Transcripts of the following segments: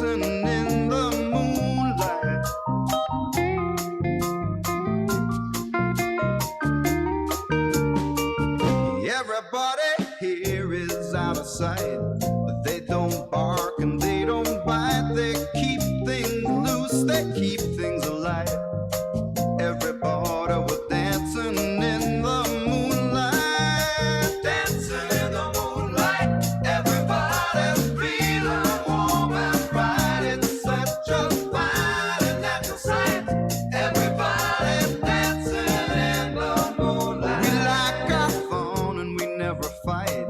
dancing in the moonlight. Everybody here is out of sight. But they don't bark and they don't bite. They keep things loose, they keep things alive. Everybody was dancing in the moonlight. Dancing in the moonlight. Everybody's feeling warm and bright. It's such a fine and natural sight. Everybody dancing in the moonlight. We like our fun and we never fight.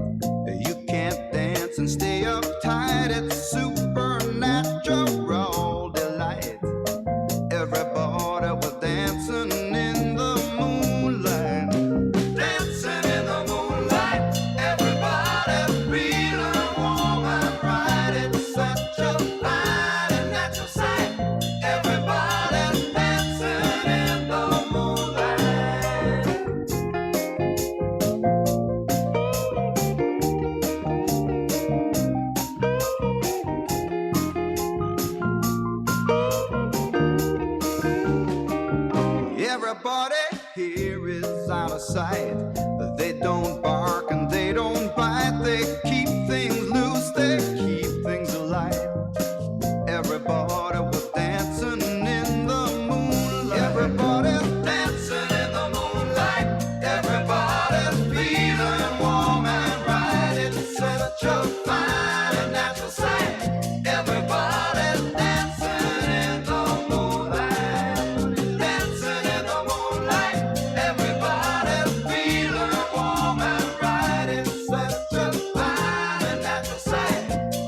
You can't dance and stay uptight. It's supernatural delight. Everybody was dancing in the moonlight. Dancing in the moonlight. Everybody feeling warm and bright. It's such a fine and natural sight. Everybody's dancing in the moonlight. Everybody here is out of sight. They don't bark and they don't bite. They keep things loose, they keep things alive. Everybody was dancing in the moonlight. Everybody's dancing in the moonlight. Everybody's feeling warm and bright. It's such a fine and natural sight. Everybody's dancing in the moonlight. Dancing in the moonlight. Everybody's feeling warm and bright. It's such a fine and natural sight.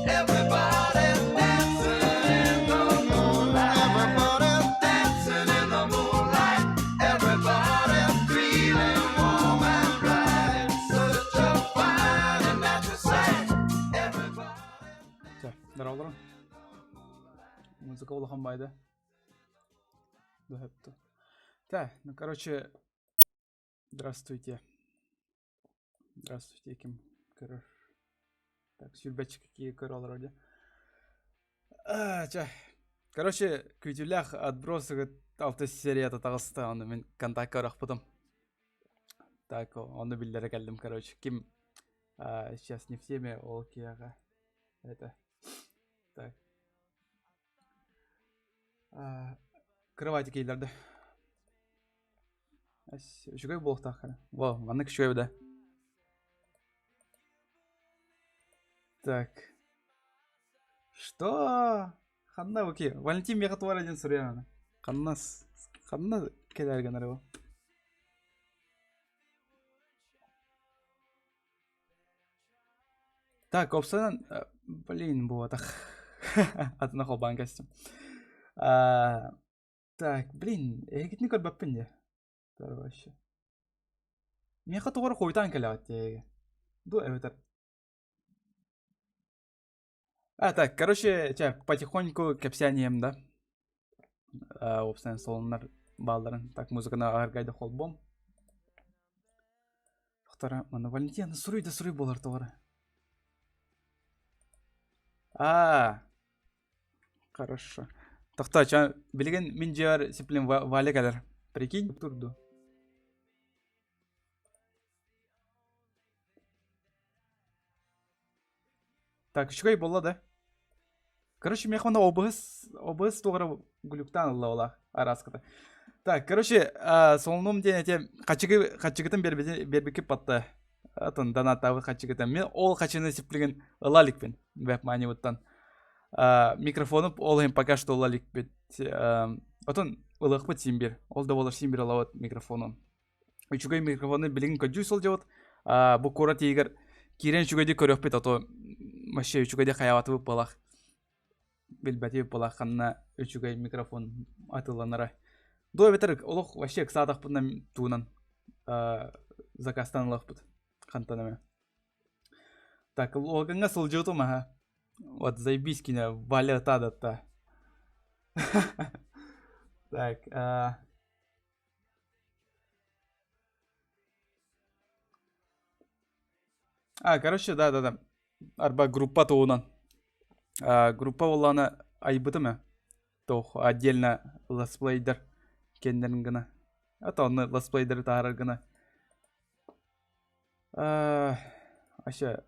Everybody's dancing in the moonlight. Everybody's dancing in the moonlight. Everybody's feeling warm and bright. Such a fine and natural sight. Everybody. Чэ, здорово. Музыка улахан байды. Дөһөптө. Так, ну короче, здравствуйте. Здравствуйте, ким көрөр. Так, сүүрбэччэ киһи көрө олорор дии. А, чэ. Короче, күүтүүлээх отбросыгыт алтыс серията таҕыста, ону мин контакка ырахпытым. Так, ону биллэрэ кэллим, короче. Ким сейчас не в теме, ол киһиэхэ. Это. Так. Кровати кийлерде. Үчүгэй буолуохтаах эрэ. Во, маннык үчүгэй да. Так. Что? Ханна окей. Валентин миэхэ туора диэн суруйан аны. Ханна ханна кэлэр гынар бу? Так, опсанан, блин, буотах. Атына холбаан кэстим. Так, блин, эһигитини көрбөппүн дии. Вообще. Миэхэ тоҕо эрэ хойутаан кэлэҕит дии. Ду эбэтэр. А, так, короче, чэ, потихоньку кэпсээн иһэм да. Уопсайынан солуннар баалларын. Так, музыканы аһаргайда холбуом. Тохтора, манна Валентина суруй да суруй буолар тоҕо эрэ. А, хорошо. Тохтоо, чэ, билигин мин дьиэбэр сиплин Валя кэлэр. Прикинь, турду. Так, үчүгэй буолла да. Короче, миэхэ онно обыһыс, обыһыс туох эрэ глюктаан ылла олаах арааската. Так, короче, солунум диэн этэ хачыгы хачыгытын биэрбиккит батта. Атын донаттаабыт хачыгытын. Мин ол хачыны сиплигин ыла иликпин вебманибыттан. Микрофону ол иһин пока что ыла иликпит. Отон ылыахпыт син биир. Ол да буолар син биир ылабыт микрофону. Үчүгэй микрофону билигин көрдүү сылдьабыт. Бу куорат иһигэр киирэн үчүгэйдик көрүөхпүт, а то вообще үчүгэйдик хайаабатыбыт буолах. Билбэтибит буолах ханна үчүгэй микрофон атыыланара. Дуо эбэтэр олох вообще ыксаатахпытына туунан заказтан ылыахпыт хантан эмэ. Так, Логаҥҥа сылдьыбытым аһа. Вот заебись кине Валя ытаадатта. Так, А, короче, да-да-да. Арба группа туһунан. Группа буоллаҕына айбытым ээ. Туох отдельно летсплейдер кэннэрин гына. А то онно летсплейдеры таһаарар гына. Вообще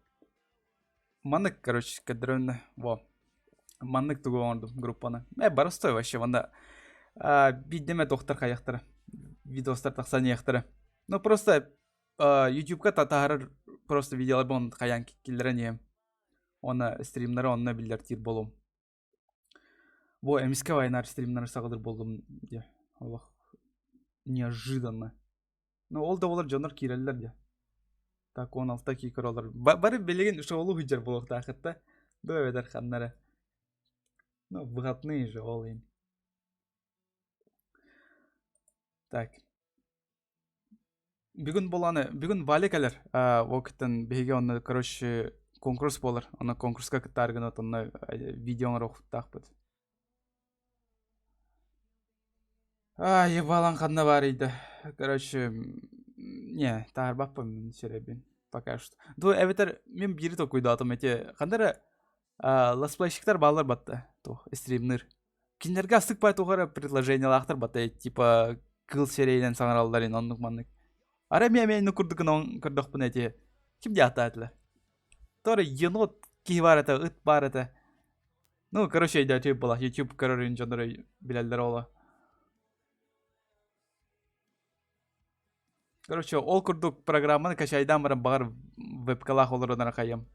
маннык, короче, көрдөрөннө. Во. Маннык тугу оҥордум группаны. Простой вообще манна биирдэ эмэ туохтар хайахтара. Видостар тахсан иһиэхтэрэ. Ну просто YouTube-ка таһаарар просто видеоларбын хайаан киллэрэн иһэм. Уонна стримнары онно биллэртиир буолуом. Бу эмискэ вайнаар стримнары саҕалыыр буоллум диэ. Олох неожиданно. Ну ол да буолар дьоннор киирэллэр диэ. Так 16 кии көрөлөр. Бары билигин шоулуу сылдьар буолуохтаахыт да. Дуо эбэтэр ханна эрэ. Ну, выходные же ол иһин. Так. Бүгүн буолааны, бүгүн Валя кэлэр. Ол кыттан биһиги онно, короче, конкурс буолар. Онно конкурска кыттаар гына онно видео оҥоруохтаахпыт. Ай, ебалан ханна баарый да. Короче, не, таһаарбаппын мин сирэйбин пока что. Ду эбэтэр мин биири толкуйдаатым эти ханна эрэ летсплейщиктар бааллар батта туох стримныр. Кинилэргэ астык бай туох эрэ предложениелаахтар батта типа кыыл сирэйинэн саҥараллар ин оннук маннык. Арай эмиэ эмиэ инник курдук гынан көрдөхпүнэ эти ким диэхтээ этилэр. То эрэ енот киһи баар этэ, ыт баар этэ. Ну, короче, өйдөөтү була YouTube көрөр дьоннор билэллэр ола. Короче, ол курдук программаны качайдаан баран баҕар вебкалаах олорон хайам.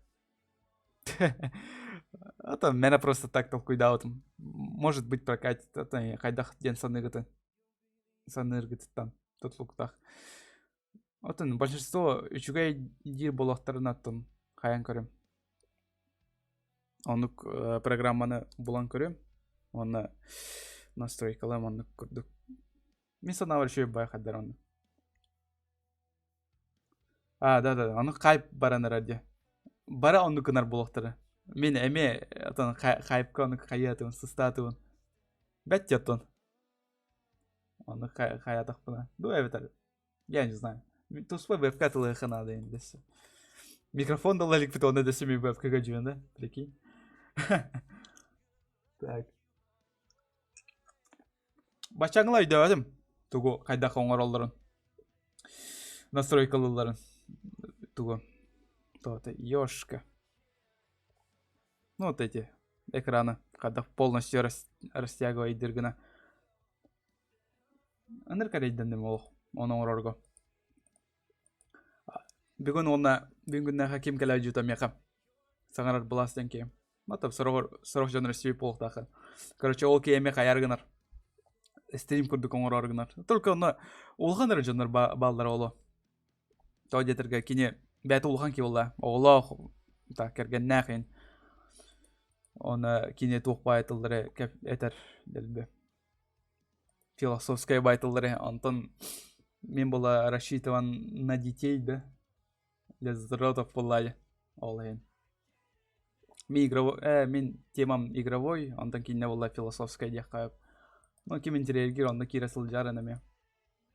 Это меня просто так толкуйдаабытым. Может быть прокатит, это хайдах диэн саныыгытын саныыргытыттан тутулуктаах. Отон большинство үчүгэй диир буолуохтарын аттын хайан көрөм. Оннук программаны булан көрүөм уонна настройкалыам оннук курдук. Мин санаабар үчүгэй баай хайдар онно. А, да, да, ону хайп баран эрэр дии. Бары оннук гынар буолуохтара. Мин эмиэ отон хайпка оннук хайыатыбын, сыстаатыбын. Бэт дии оттон. Ону хайаатахпына. Ду эбэтэр Я не знаю. Туспа вебка тылыха надо им десе. Микрофон дала иликпит онно десе ми вебкага дьүөн да, прикинь. Так. Баччаҥла өйдөөтүм тугу хайдах оҥороллорун. Настройкалыылларын. Тугу. То-то ёшка. Ну вот эти экраны хайдах полностью растягивайдыр гына. Ынырык эрэйдэнним олох ону оҥорорго. Бүгүн уонна бүгүн күннээхэ ким кэлэр дьута миэхэ саҥарар былаас диэн киһи. Матап сороҕор сорох дьон Россия буолуохтааххын. Короче, ол киһи эмиэ хайар гынар. Стрим курдук оҥорор гынар. Только онно улахан эрэ дьоннор бааллара оло. Тоҕо диэтэргэ кини бэйэтэ улахан киһи буолла. Оҕолоох, так кэргэннээх иһин. Оны кини туох баай тыллары этэр дэлби. Философскай байтыллары онтон мин була рассчитыван на детей да для задротов буоллаайы ол иһин мин игровой мин темам игровой онтон киинэ буолла философскай диэххэ ну ким интэриэһиргиир онно киирэ сылдьар эмиэ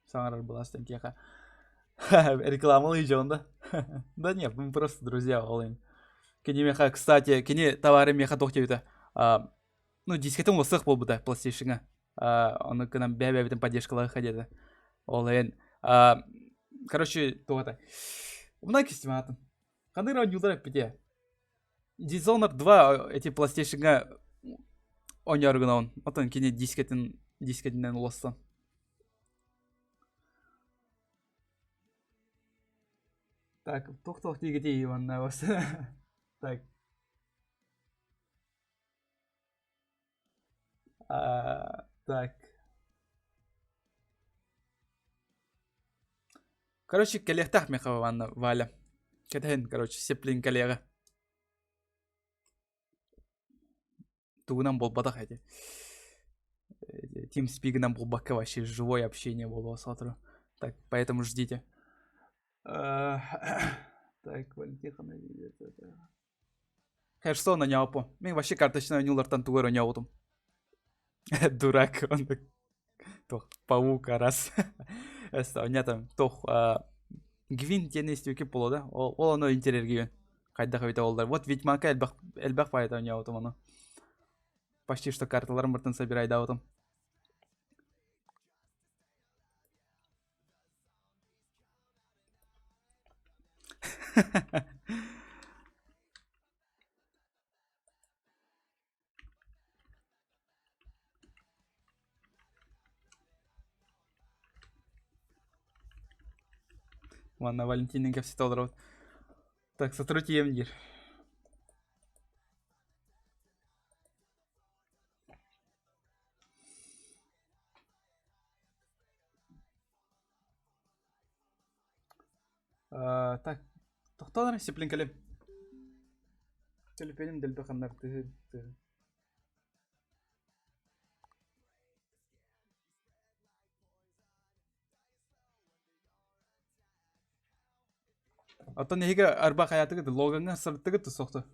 саҥарар былаас киэхэ рекламалыы дьон да да нет мы просто друзья ол иһин кини миэхэ кстати кини товары миэхэ туох диэбитэ ну дискетин уларсыах буолбута PlayStation-ҥа ону гынан бэйэ-бэйэбитин поддержкалаһыахха диэтэ ол иһин короче туох этэй умнай кистим аатын ханнык эрэ оонньуулар эппитэ Dishonored 2 эти PlayStation-ҥа оонньоору гынабын оттон кини дискетин дискетинэн уларсан так туох-туох диигитий манна так Так. Короче, кэлиэхтээх миэхэ манна Валя. Кэтэһин, короче, сеплин кэлиэҕэ. Тугунан буолбатах эти. TeamSpeak-инэн буолбакка вообще живое общение буолуо сотору. Так, поэтому ждите. Так, Валентина Херсон оонньообуппун. Мин вообще карточнай оонньуулартан тугу эрэ оонньообутум. Дурак оннук туох паук арас Эс оонньоотом туох Гвин диэн истибиккит буолуо да ол ол ону интэриэһиргиибин хайдах эбитэ буоллар вот Ведьмакка элбэх элбэх баайыта оонньообутум ону. Почти что карталарым бартын собирайдаабытым. Уонна Валентинныын кэпсэтэ олоробут. Так, сотору тиийэм диир. Так, тохтоон эрэ, сиплин кэлим. Төлөпүөнүм дэлби ханнар тыһы тыһы. Оттон эһиги арба хайаатыгыт Логаҥҥа сырыттыгыт тусохту?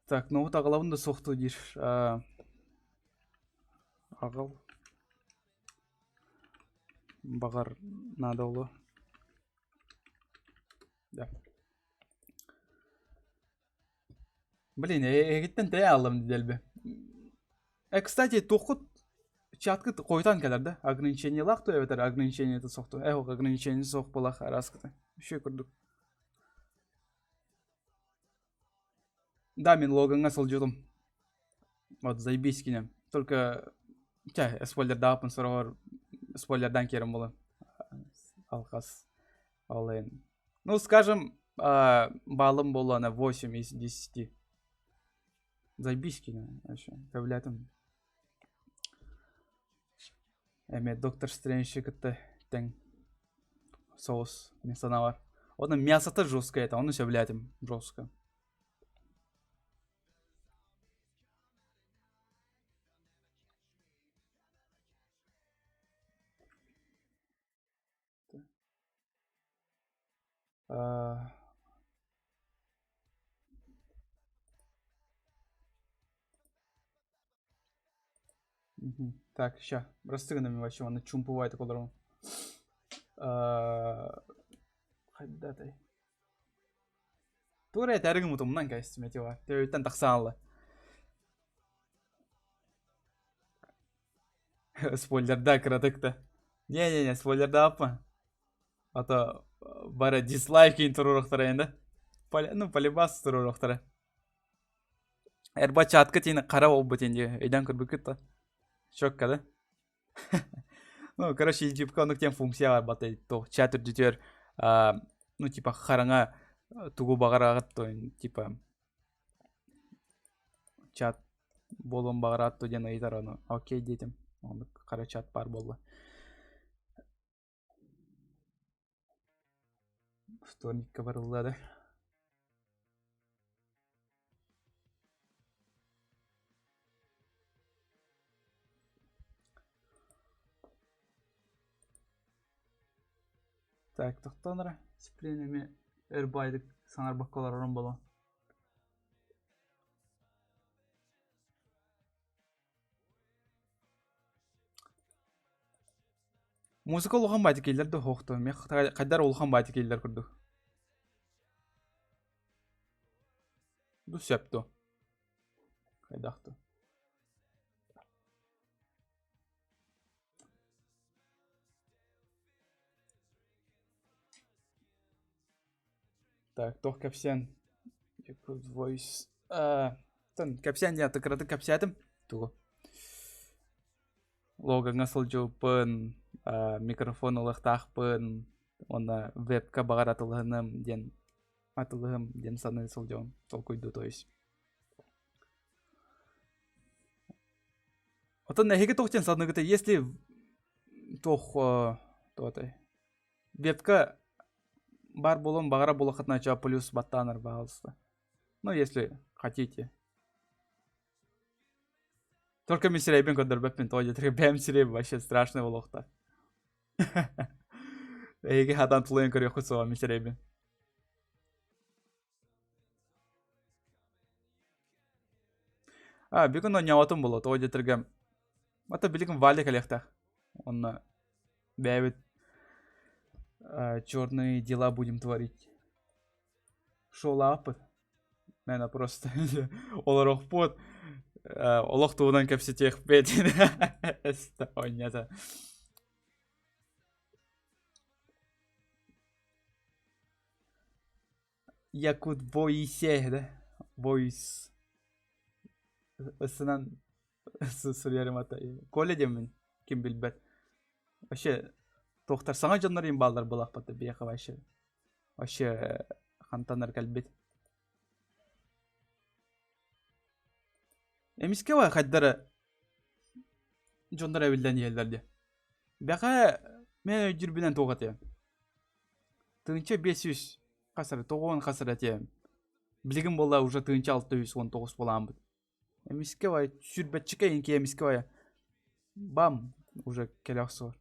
Так, ноут аҕалабын да суохтуу диир. Аҕал. Баҕар наада буолуо. Да. Блин, эһигиттэн тэйэ ааллым дэлби. Кстати, туоххут чаткыт хойутаан кэлэр да? Ограничениелаах дуо эбэтэр ограничениета суох дуо? Э, ограничение суох буолаах араскыта. Үчүгэй курдук. Да, мин Логаҥҥа сылдьыбытым. Вот заебись кини. Только чэ, спойлердаабыппын сороҕор спойлердаан киирэн буолан. Алхас. Ол иһин. Ну, скажем, баалым буолла на 8 из 10. Заебись кини вообще. Көбүлээтим. Эмиэ Доктор Стрэндж кытта тэҥ соус мин санаабар. Онно мясота жесткое это, ону сөбүлээтим жестко. Так, ща, бырастыы гынным вообще манна чуумпубайтык олоробун. Хайдатай. Тугу эрэ этээри гыммытым умнан кээстим эти бар. Төбөбүттэн тахсан хаалла. Спойлердаа кыратык да. Не-не-не, спойлердааппа. А то бары дизлайк иин туруорухтара да. Ну, полибас туруорухтара. Эрба чатка тиини хара буолбут ин дии өйдөөн көрбүккүт да. Чокка да. Ну, короче, ютубка оннук диэн функция бар бата туох чат үрдүтүгэр ну типа хараҥа тугу баҕараҕыт то типа чат буолуон баҕараат дуо диэн ыйытар ону окей диэтим оннук хара чат баар буолла вторникка барыллыа да Так, тохтоон эрэ. Сплин эмиэ өр баайдык саҥарбакка олорорум буолуо. Музыка улахан баайдык иһиллэр да суох дуо? Миэхэ хайдах эрэ улахан баайдык иһиллэр курдук. Бу сөп дуо? Хайдах дуо? Так, туох кэпсээн Voice кэпсээн диэн кыратык кэпсээтим тугу Логаҥҥа сылдьыбыппын, микрофон ылыахтаахпын уонна вебка баҕар атылыһыным диэн атылыһым диэн саныы сылдьабын толкуйдуу то есть. Оттон эһиги туох диэн саныыгытый, если туох туотай вебка баар буолуон баҕара буоллаххытына чё плюс баттаанар пожалуйста. Ну, если хотите. Только мин сирэйбин көрдөрбөппүн, тоҕо диэтэр бэйэм сирэйим вообще страшный буолуохтаах. Эһиги хатан тулуйан көрүөххүт суоҕа мин сирэйбин. А, бүгүн оонньооботум буолуо, тоҕо диэтэргэ ата билигин Валя кэлиэхтээх. Онно бэйэбит черные дела будем творить. Шоулаабыппыт. Мээнэ просто олоруохпут, олох туһунан кэпсэтиэхпит. Оонньоото. Якут бойсе, да? Бойс. Ысынан суруйарым ата. Коля диэммин, ким билбэт. Вообще, туохтар саҥа дьоннор им бааллар буолаахпат биһиэхэ вообще. Вообще хантан кэлбит. Эмискэ хайдара дьоннор эбиллэн иһэллэр диye. Бэҕэ мен өйдүүрбүнэн туох этиэм. 1500 хас эрэ 90 хас эрэ этиэм. Билигин буолла уже 1619 буолааммыт. Эмискэ бай сүүрбэччикэ инки эмискэ бай бам уже кэлэ охсор.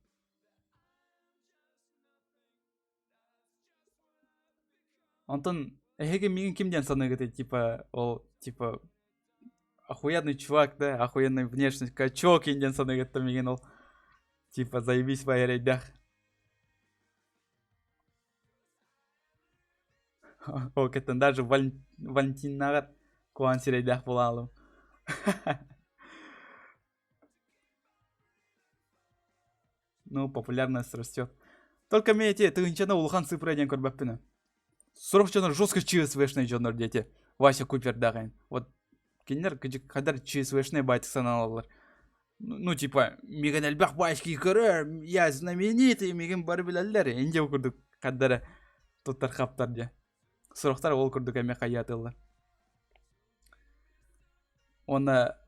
Онтон эһиги миигин ким диэн саныыгытый типа ол типа охуенный чувак да охуенная внешность качок диэн саныыгыт да миигин ол типа заебись бай эрэйдээх Ол кэттэн даже Валентиннаҕар куһаҕан сирэйдээх буолаалым. Ну, популярность растет. Только мен эти тыһыынчаны улахан цифра диэн көрбөппүн. Сорох дьоннор жестко ЧСВшный дьоннор диэти. Вася Купердаах Вот кинилэр хайдар ЧСВшный байтык сананаллар. Ну, типа, миигин элбэх баайский көрөр, я знаменитый, миигин бары билэллэр. Инде курдук хаддара туттар хаптар дьэ. Сорохтор ол курдук эмиэ хайаатыллар. Уонна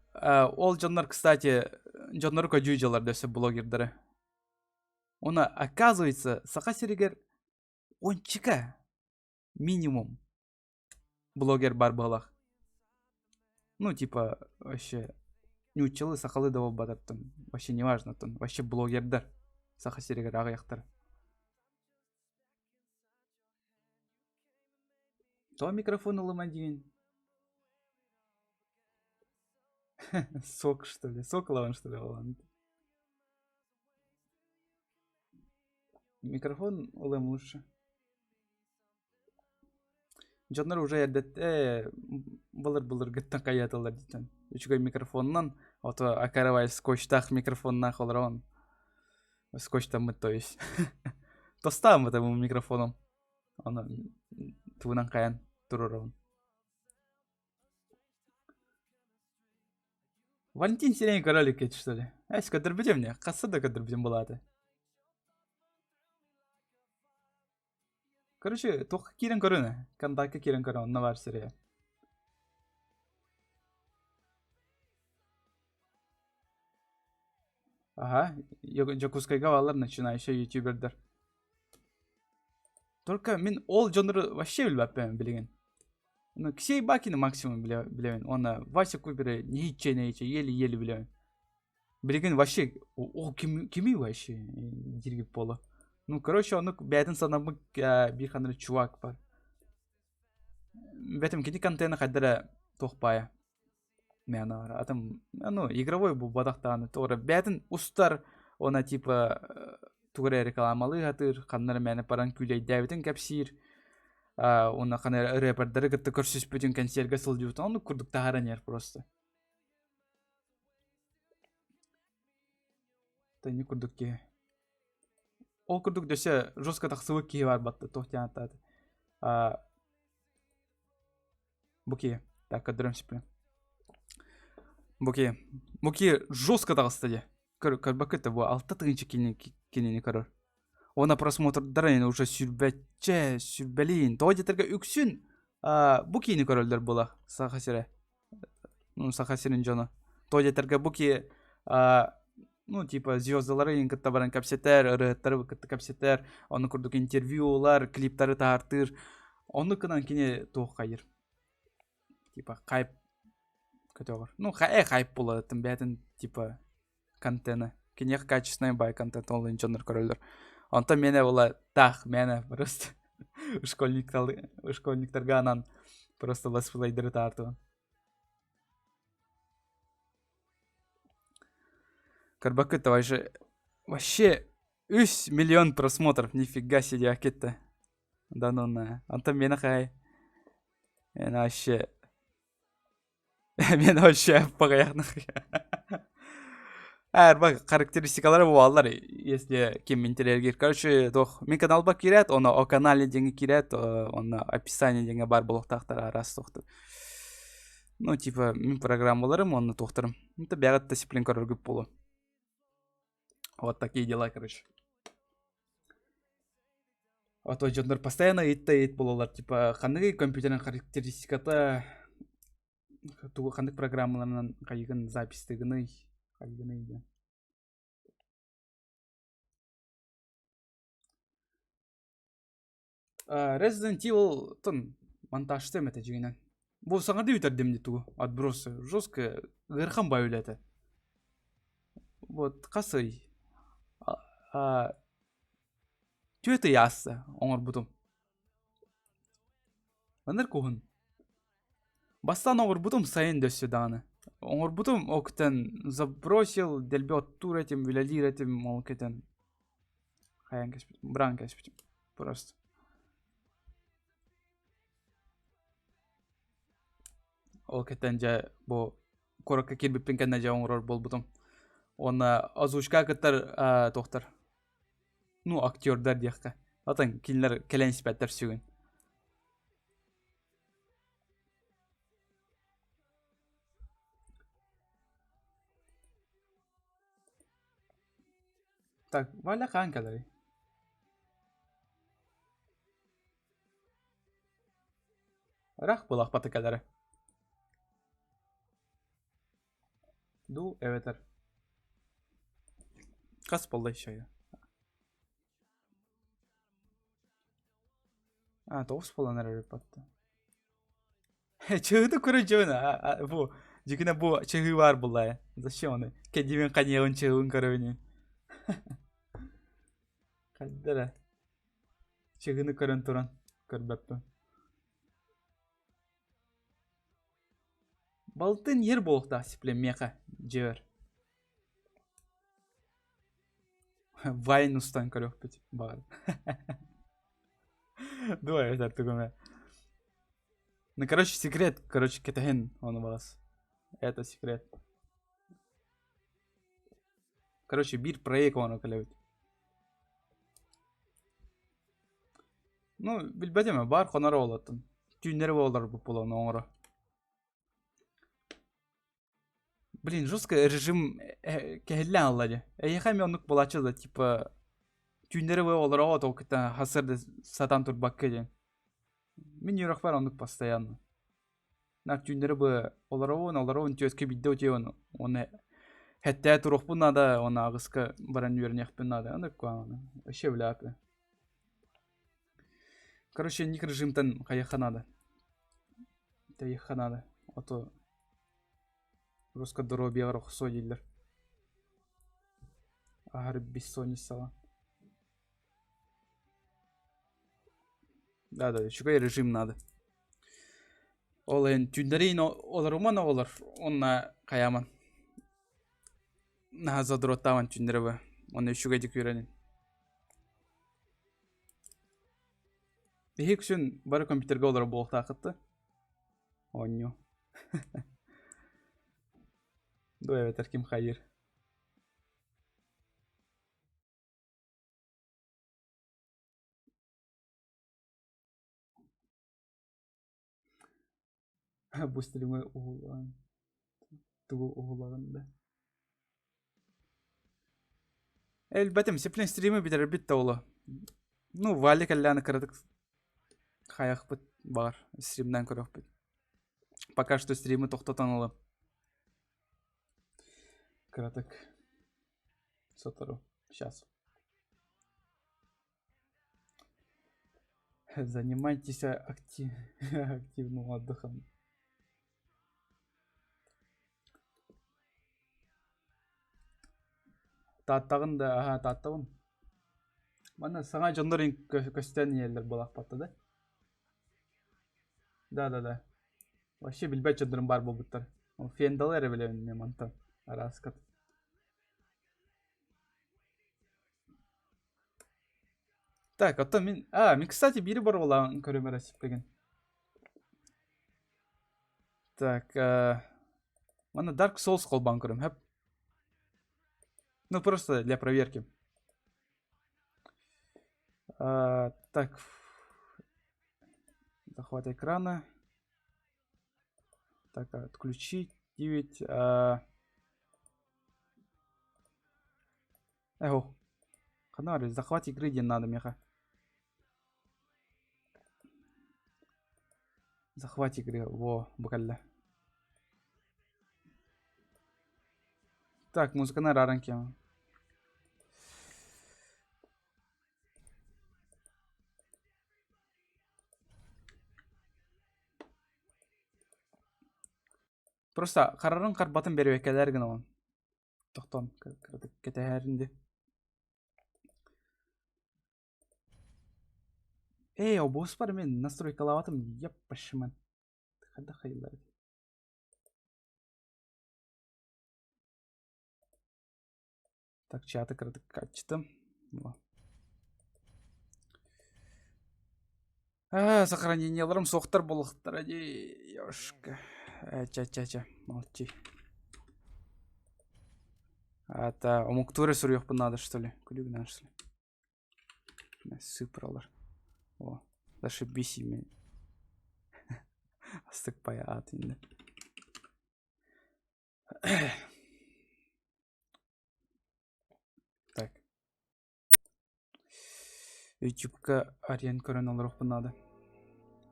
ол дьоннор, кстати, дьоннору көдьүү дьылар дөссө блогердары. Уонна, оказывается, Саха сиригэр ончика минимум блогер бар быһалаах. Ну, типа, вообще, нууччалыы, сахалыы да буолбатартан, вообще неважно, тон, вообще блогердар Саха сиригэр аҕыйахтар. Тоҕо микрофон ылыма диин? Сок, что ли? Сок ылабын, что ли, ылан? Микрофон ылыам лучше. Дьоннор уже эрдэттэ былыр-былыргыттан хайаатылар дийтэн. Үчүгэй микрофонунан, ото акарабай скотчтаах микрофоннаах олоробун. Скотчтаммыт, то есть. Тостааммыт бу микрофоном. Ону тугунан хайан туруорабын. Валентин сирень королик что ли? Эс көтөрбүтүм не? Хасса да көтөрбүтүм булааты. Короче, туохха киирэн көрүнэ. Контакка киирэн көрө, онно баар сирэйэ. Ага, Дьокуускайга бааллар начинающие ютубердар. Только мин ол дьоннору вообще билбэппин билигин. Ну, Ксей Бакины максимум билэбин. Уонна Вася Куперы нэһииччэ нэһииччэ еле-еле билэбин. Билигин вообще о кими вообще дииргит буолуо. Ну, короче, оннук бэйэтин санаммыт биир ханнык чувак бар. Бэтим кини контена хайда эрэ туох баайа. Мээнэ атым ну игровой буолбатах даҕаны тоҕо эрэ бэйэтин устар уонна типа тугу эрэ рекламалыы сатыыр ханна эрэ мээнэ баран күүлэйдээбитин кэпсиир уонна ханна эрэ рэпердары кытта көрсүспүтүн кэнсиэргэ сылдьыбытын оннук курдук таһааран иһэр просто. Тэнни курдук киһи. Ол курдук дөссө жестко тахсыбыт киһи бар батта туох диэн ааттаата. Бу киһи. Так, көрдөрөм сиппин. Бу киһи. Бу киһи жестко таҕыста дии. Көр, көрбөккүт да бу 6 тыһыынча кинини көрөр. Уонна просмотрдара уже сүүрбэччэ, сүүрбэлиин. Тоҕо диэтэргэ үксүн бу киини көрөллөр була Саха сирэ. Ну, Саха сирин дьоно. Тоҕо диэтэргэ бу киһи ну, типа, звездалары иин кытта баран кэпсэтэр, ырыаһыттары кытта кэпсэтэр, ону курдук интервью ылар, клиптары таһаартыыр. Оннук гынан кини туох хайыр. Типа, хайп көтөҕөр. Ну, хайп буолар бэйэтин типа контена. Киниэхэ качественный бай контент ол дьоннор көрөллөр. Онтон миэнэ була таах мээнэ просто школьниктарга анан просто летсплейдери таартыбын. Көрбөккүт вообще вообще 3 миллион просмотров нифига себе кетті. Да ну на. Антон миэнэ хай. Вообще. Мен вообще погаянах. Эр характеристикалары буолалар, если ким интэриэһиргиир. Короче, туох мин каналба киирээт, ону о канале диэҥҥэ киирээт, онно описание диэҥҥэ баар буолуохтаахтар араас туохтар. Ну, типа, мин программаларым уонна туохтарым. Это бэҕэт дисциплин көрөргүт буолуо. Вот такие дела, короче. А то дьоннор постоянно ыйытта ыйыт буолаллар, типа, ханныгый компьютерын характеристиката тугу ханнык программаларынан хайыгын записьтыгыный хайыгыный диэн. Resident Evil тон монтажтыам этэ дьиҥинэн. Бу саҥардыы бүтэрдим дии тугу отбросы жестко ыарахан бай үлэ этэ. Вот хас ый түөрт ый ааста оҥорбутум. Маннык уһун. Бастаан оҥорбутум сайын да өссө даҕаны. Оҥорбутум ол кытан забросил дэлби оттуур этим, үлэлиир этим ол кэтэн хайаан кэспитим, быраан кэспитим просто. Ол кэтэн дьэ бу куоракка киирбиппин кэннэ дьэ оҥорор буолбутум. Уонна озвучка кыттар туохтар ну актердар диэххэ. Атын кинилэр кэлэн испэттэр сүгүн. Так, Валя хаан кэлэрий? Ыраах буолаахпата кэлэрэ. Дуу эбэтэр Хас буолла еще? А, тоҕус буолан эрэр эбит Чыһыты көрө дьон бу дьикинэ бу чыһыы баар буолла Зачем оны? Кэдиибин ханьыабын чыһыыбын көрөбүн. Хайда эрэ чыһыыны көрөн туран көрбөппүн. Балтын ер буолуохтаах сиплем миэхэ дьиэбэр. Вайн устан көрүөхпүт баҕар. Дуо эбэтэр тугу эмэ. Ну, короче, секрет, короче, кэтэһин ону баҕас. Это секрет. Короче, биир проект ону кэлэбит. Ну, билбэтим, баар хонор оолоттун. Түүннэри буолар буолан оҥоро. Блин, жестко режим кэһиллээн ылла дии. Эйиэхэ эмиэ оннук буолааччы да, типа түүннэри бу олороҕут ол кытта сарсыарда сатаан турбакка диэн. Мин үөрэхпэр оннук постоянно. Наар түүннэри бу олоробун, олоробун түөскэ биирдэ утуйабын уонна хэттээ туруохпун наада уонна аҕыска баран үөрэниэхпин наада. Оннук куһаҕаны. Вообще бляпы. Короче, инник режимтэн хайыахха наада. Тэйиэххэ наада. А то Русское здоровьеҕар охсуо дииллэр. Аһары бессонницаҕа. Да-да, үчүгэй режим надо. Ол иһин түүннэриин олоруман оҕолор уонна хайааман наһаа задроттаабан түүннэри бу уонна үчүгэйдик үөрэнин. Биһиги үксүн бары компьютерга олорор буолуохтааххыт да Оонньуу. Дуо эбэтэр ким хайыыр. Бу стримы уһулаан тугу уһулаҕын да. Элбэтим, сиплин стримы бүтэрэрбит да оло. Ну, Валя кэллэҕинэ кыратык хайахпыт баҕар, стримнээн көрүөхпүт. Пока что стримы тохтотон ылым. Кыратык сотору. Сейчас. Занимайтесь активным отдыхом. Тааттаҕын да, аһа, Тааттабын. Манна саҥа дьоннор көстөн иһэллэр буолаахпатта да? Да-да-да. Вообще билбэт дьоннорум баар буолбуттар. Ол Фендалы эрэ билэбин мен мантан арааскат. Так, оттон мин... А, мин, кстати, биири боруобалаан көрүм эрэ сиптэгин. Так, э... Манна Dark Souls холбоон көрүм, хөп. Ну, просто для проверки. А, так. Захват экрана. Так, отключить 9. А... Эхо. Ханна захват игры диэн надо миэхэ. Захват игры, во, бу кэллэ. Так, музыканы арааран киэм. Просто харарын харбатын бэрибэккэлэр гынаҕын. Тохтоон кыратык кэтэһээрин дии. Эй, обуоспар мен настройкалаабатым еппашыман. Хайдах хайыллар Так, чаты кыратык ачтым. А, сохранениеларым суохтар буолуохтара дии, ёшка. Ча-ча-ча, молчи. Это омуктура суруйуохпун надо, что ли? Күлүгү надо, что ли? Сыпралар. О, зашибись ими. Астык пая ат инде. Так. Ютубка арыйан көрөн олоруохпун наада.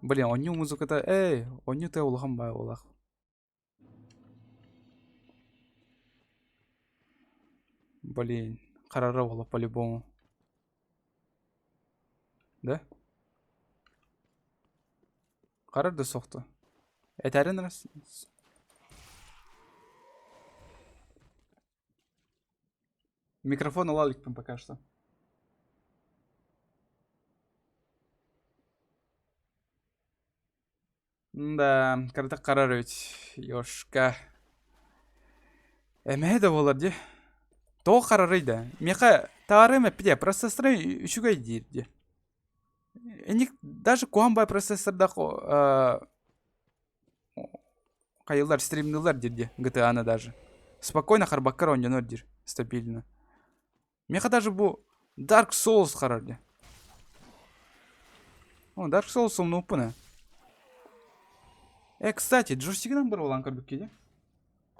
Блин, оонньуу музыката, эй, оонньуу тыа улахан баай буоллах. Блин, харара буолла по-любому. Да? Харар да сохто. Этэрин раз. Микрофон ыла иликпин пока что. Да, кыратык харар эбит, Ёшка. Эмэһэ да буолар дии. Тоҕо харарый да? Миэхэ таарыам эппитэ, процессора үчүгэй диир дии. Эник даже куһаҕан баай процессордаах хайылар стримнылар диир дии GTA-ны даже. Спокойно харбаккар оонньонор диир стабильно. Миэхэ даже бу Dark Souls харар дии. О, Dark Souls умнууппун ээ. Э, кстати, джойстигынан барылаан көрбүккэ дии.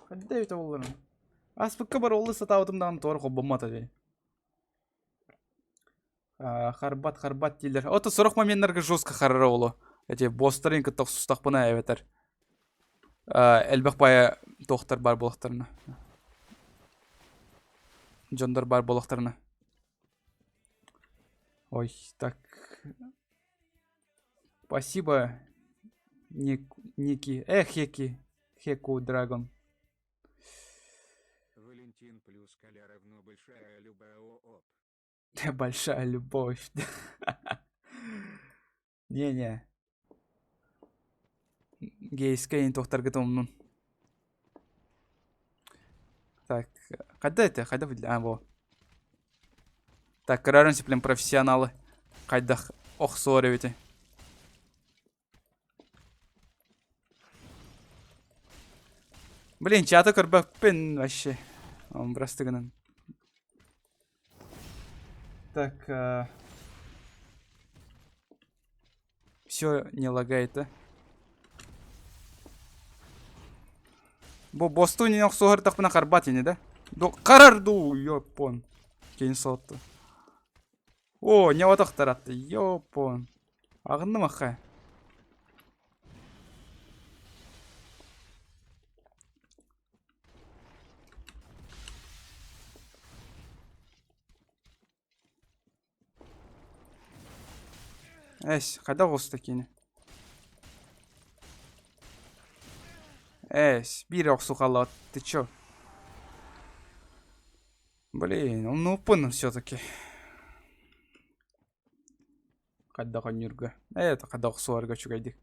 Хайда эбитэ буолларым. Ааспыкка барыллыы сатаабытым даҕаны туора холбоммото дии. Харбат, харбат дииллэр. Ото сорох моменнарга жестко харара оло. Эти босстарын кытта охсустахпына эбэтэр элбэх баайа туохтар баар буолахтарына. Дьоннор баар буолахтарына. Ой, так. Спасибо, Ник, Ники. Эх, Хеки. Хеку Драгон. Валентин плюс Коля равно большая любовь. Большая любовь. Не-не. Гейскэ туохтаргыт умнун. Так, хайда это? Хайда выдля? А, во. Так, көрөрүн сиплем профессионалы. Хайдах охсуор эбити. Блин, чаты көрбөппүн вообще. Он просто гынан. Так, все не лагает, да? Бу босту не охсуһардахпына харбат ини, да? Харар дуу, ёппон. Кейин сотту. О, не отохтаратты, ёппон. Аҕынным аха. Эс, хайдах оҕуста кини? Эс, биир охсуу хаалла, ты чё? Блин, умнууппун все-таки. Хайдах оонньуурга. Ээ, хайдах охсуһарга үчүгэйдик.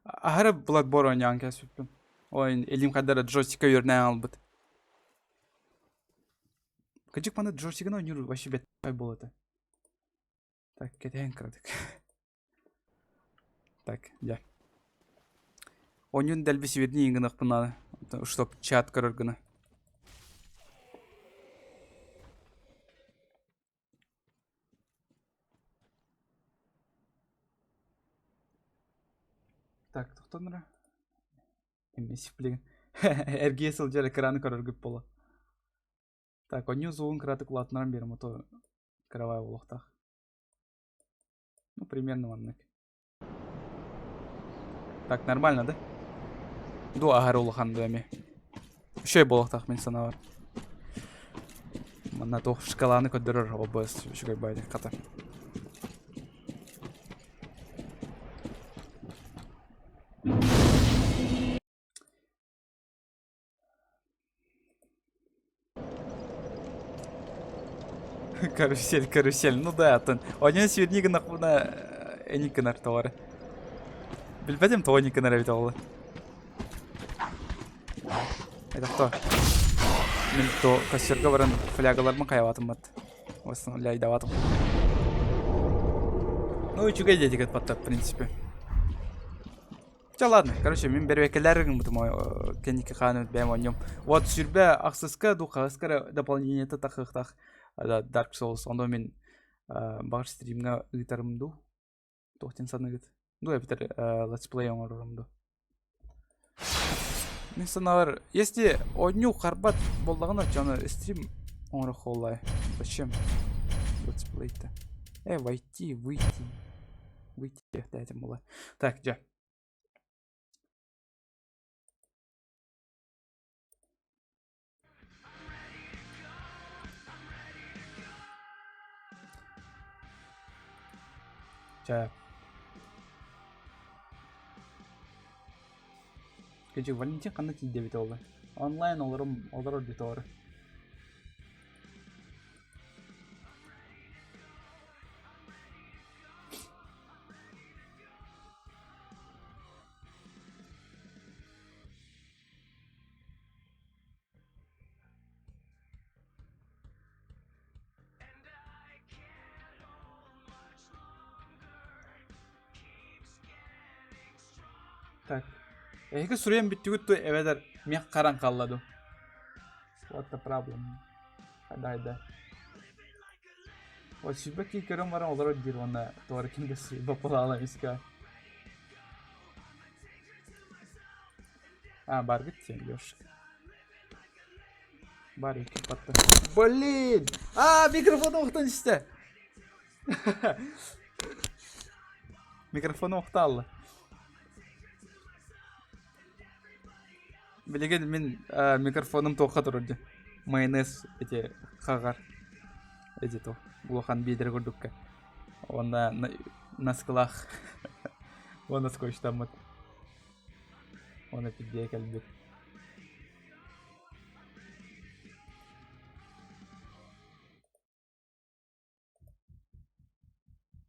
Аһары Bloodborne оонньоон кээспиппин. Ой, илиим хайдара джойстикка үөрэнэн албыт. Кырдьык маны джойстигын оонньуур вообще бэт буолуо этэ. Так, кэтэһэн кыратык. Так, дьэ. Оонньуун дэлби сибирдии гыныахпын наада. Чтоб чат көрөр гына. Так, тохтон эрэ. Эмиэ билигин эргийэ сылдьар экраны көрөргүт буолла. Так, онньуу звугун кыратык улаатыннаран биэрим, а то кыравай буолуохтаах. Ну, примерно маннык. Так, нормально, да? Ду аһары улахан дуо эмиэ. Үчүгэй буолуохтаах мин санаабар. Манна туох шкаланы көрдөрөр OBS үчүгэй баайы хата. Карусель, карусель. Ну да, атын. Онон сүүрнии гыннахпына эник гынар тоҕо эрэ. Билбэтим тоҕо эник гынар эбит ол. Это кто? Мин то костерга баран флягаларбын хайабатым бат. Восстановляйдаватым. Ну, үчүгэй диэтигит батта, в принципе. Чэ ладно, короче, мин бэрэбиэркэлээри гыммытым кэнники хаан бэйэм оонньуом. Вот сүүрбэ ахсыска дуу хаһыска эрэ дополнениета тахыахтаах Dark Souls. Ону мин баҕар стримҥа ыытарым дуу? Туох диэн саныыгыт? Дуу эбэтэр let's play оҥорорум дуу? Мин санаабар, если оонньуу харбат буоллаҕына, дьону стрим оҥоруох буоллаҕай. Зачем let's play-то? Войти, выйти. Выйти этим буолла. Так, дьэ. Чэ. Кэдьик Валентин ханна тиийдэ эбит ол? Онлайн олорум олорор дии Так. Эһиги суруйан бүттүгүт дуо эбэтэр миэх харан хаалла дуу? What the problem? Хайда Вот сүүрбэ киһи көрөн баран олорор диир уонна туора ким да боппулаала эмискэ. А, баргыт сен, ёшка. Бар икки батта. Блин! А, микрофон охтон истэ. Микрофон охтаалла. Билигин мин микрофоным туохха турар дии. Майонез эти хаҕар эти то улахан биэдэрэ курдукка. Уонна наскылаах уонна скотчтаммыт. Уонна пиздиэ кэлбит.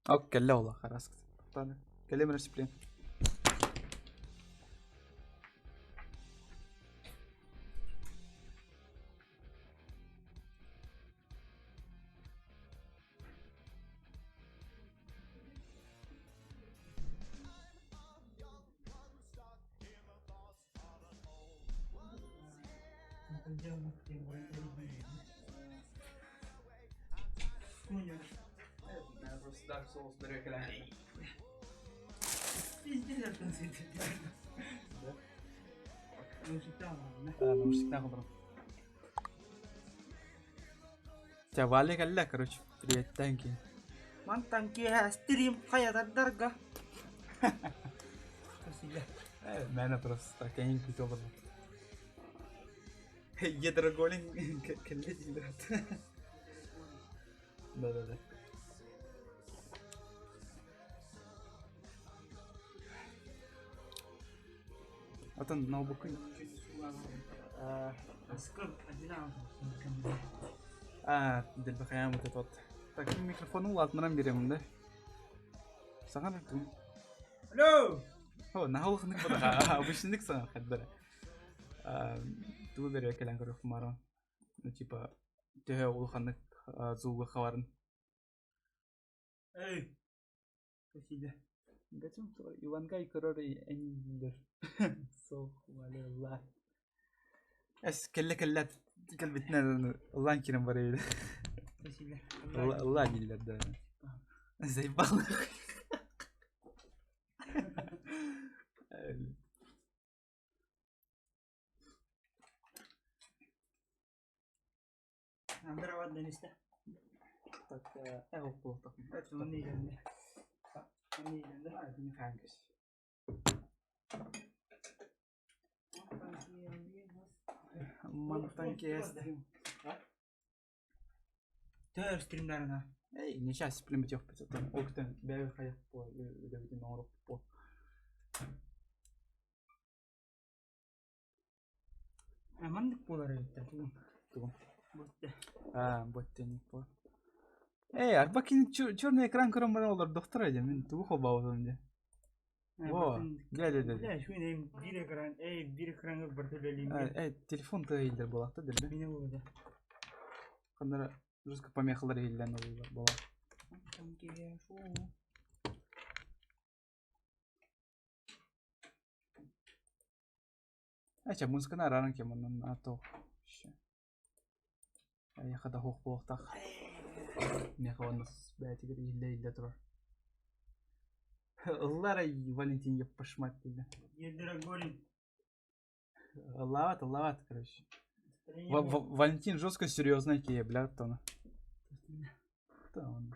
Ок, кэллэ ол хараас. Кэлим расплен. Dark Souls Чэ, Валя кэллэ, короче, приветтэн киһи. Мантан киэһэ стрим хайатардарга. Мээнэ просто кэҥин күүтэ олорбут. Едроголин кэллэ дииллэр. Да-да-да. Атын ноутбуккун А, дэлби хайаан вот это вот. Так, микрофону улаатыннаран биэриэм да. Саҥар тум. Алло! О, наһаа улаханнык буолла. Обычнык саҥар хайдара. Тугу бере кэлэн көрүөхпүн баарым. Ну, типа, төһө улаханнык звуга хабарын. Эй! Спасибо. Гачым Ивангай көрөр эннилер. Сох, валела. Эс кэллэ кэллэ кэлбитинэн ыллаан киирэн барыйда. Спасибо. Ыллаа дииллэр да. Заебал. Так, Мантан киэсти. Төр стримнарына. Эй, не сейчас плембетёх пиццаттан. Ол күтэн бэйэ хайах по үлэбитин оҥоруох по. Маннык буолар эбит да. Тугу? Бутте. Аа, боттеник по. Эй, арба кини черный экран көрөн баран олордохтор дии. Мин тугу холбообутум дии. Во, дьэ дьэ дьэ. Бля, шүн эм биир экран, эй, биир экраҥҥа барыта үлэлиим. Эй, телефон тыа иһиллэр буолаахта дэлби. Мине буолда. Ханнара жестко помехалар иһиллэн олулар буолар. Эчэ музыканы арааран кем онон а то эйиэхэ да суох буолуохтаах. Миэхэ уонна бэйэтигэр иһиллэ-иһиллэ турар. Ыллар ай Валентин Еппашмат дииллэр. Дорогой. Ыллаабат, ыллаабат, короче. Валентин жестко серьезный киһи, бля, тону. Он.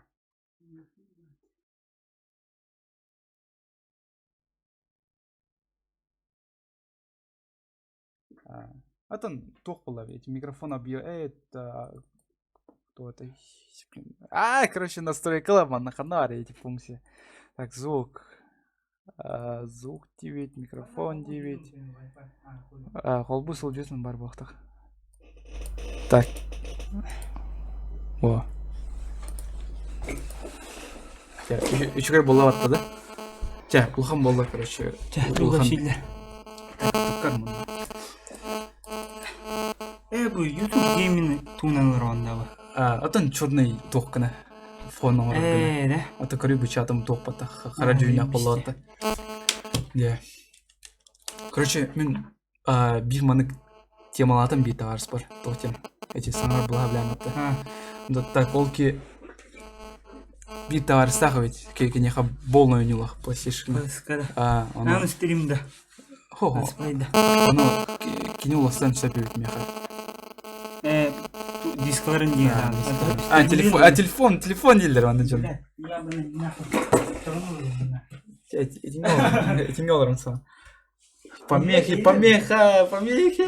Атын туох буолла эти микрофон объё это кто это а короче настройкалар манна ханна баар эти функции так звук звук 9 микрофон 9 холбуу сылдьысын бар буолуохтаах так о үчүгэй буолла батта да чэ улахан буолла короче Чэ, улахан туккар мунна Э, бу YouTube Gaming туунан олорон Отон черный туох гына фон оҥорор гына. Ээ, да. Ото көрүү бычаатым туох баттах хара дьүһүннээх буоллаҕа. Дьэ. Короче, мин биир манык темалаатым биир табаарыспар туох диэн эти саҥарар былаһа Да так ол ки биир табаарыстаах эбит киниэхэ полный ойнуулаах PlayStation. А, ону стрим да. Хо-хо. Ону кини уластан сөп эбит миэхэ. Э, дискларын диэн. А, телефон, а телефон, телефон дииллэр манна дьон. Этиҥҥэ олорон саҥа. Помехи, помеха, помехи.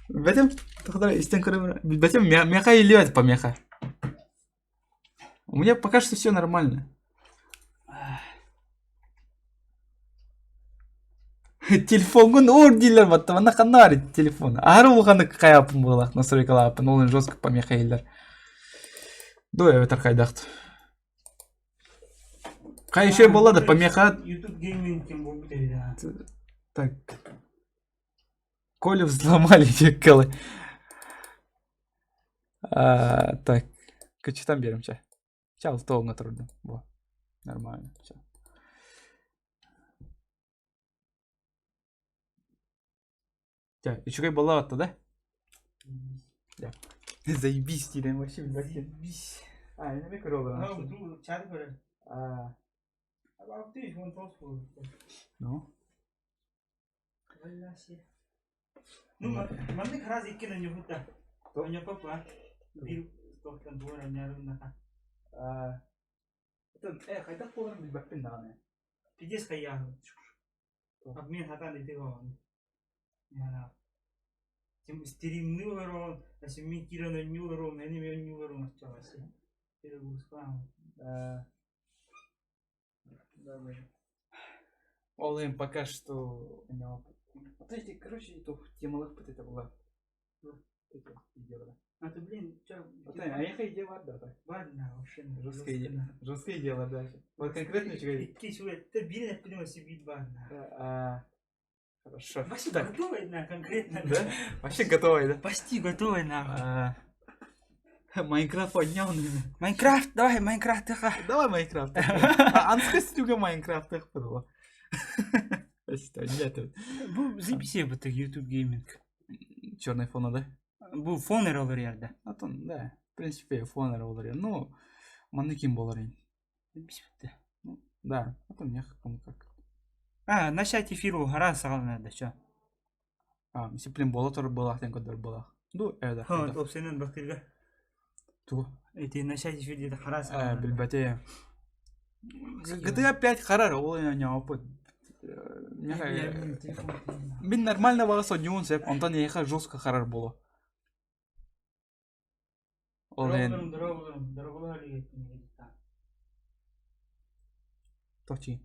Бэтим, истэн көрөм. Бэтим, меха илиэт помеха. У меня пока что все нормально. Телефоҥҥун уур дииллэр батта манна ханна баар телефон аһары улаханнык хайааппын быһыылаах настройкалааппын ол жестко помеха иһиллэр дуо эбэтэр хайдах Хай еще буолла да помеха YouTube Gaming ким буолбут эбит так Колю взломали диккалы так кычытан биэрим чэ чэ алта турдум во нормально все Дьэ, үчүгэй буолла да? Дьэ. Заебись диэн вообще Заебись. А, я не көрө Ну, чат көрө. А. Ну. Ну, маннык раз икки на нюхута. Нюхупа. Биир тохтон дуора няруннаха. А. Это, хайдах буоларын билбэппин даҕаны. Пиздец хайаан. Обмен хатан ити оон. Яна. Тим стримни олорон, асимми киран ню олорон, эни мен ню олорон аччаласы. Перегрузкалаан. Ол им пока что у него... Вот эти, короче, то темалых вот это была. Это идея. А ты, блин, чё? Вот а я идея бар да так. Ладно, вообще. Жесткая идея. Жесткая идея дальше. Вот конкретно чего. Икки чует, ты били на себе бар. Хорошо. Вообще Так. готовый на конкретно. Да? Вообще готовый, да? Почти готовый на. Майнкрафт поднял. Майнкрафт, давай, Майнкрафт. Давай Майнкрафт. Анска стюга Майнкрафт было. Нет. Бу записи это YouTube Gaming. Черный фона, да? Бу фон эрэ олоруйар да. Атын, да. В принципе, фон эрэ олоруйар. Ну, манна ким болар Билбэттэ. Ну, да, атын мех кому как. А, начать эфир уһара саҕаланар да чё. А, дисциплин бола турар буолаах диэн көрдөр буолаах. Ду, э, да. Опсенен бактырга. Тугу? Эти начать эфир диэти хара саҕаланар. Билбэти. GTA 5 харар, ол не опыт. Мин нормально баҕа сонньуун сөп, онтон эйиэхэ жестко харар буолуо. Ол иһин Точи.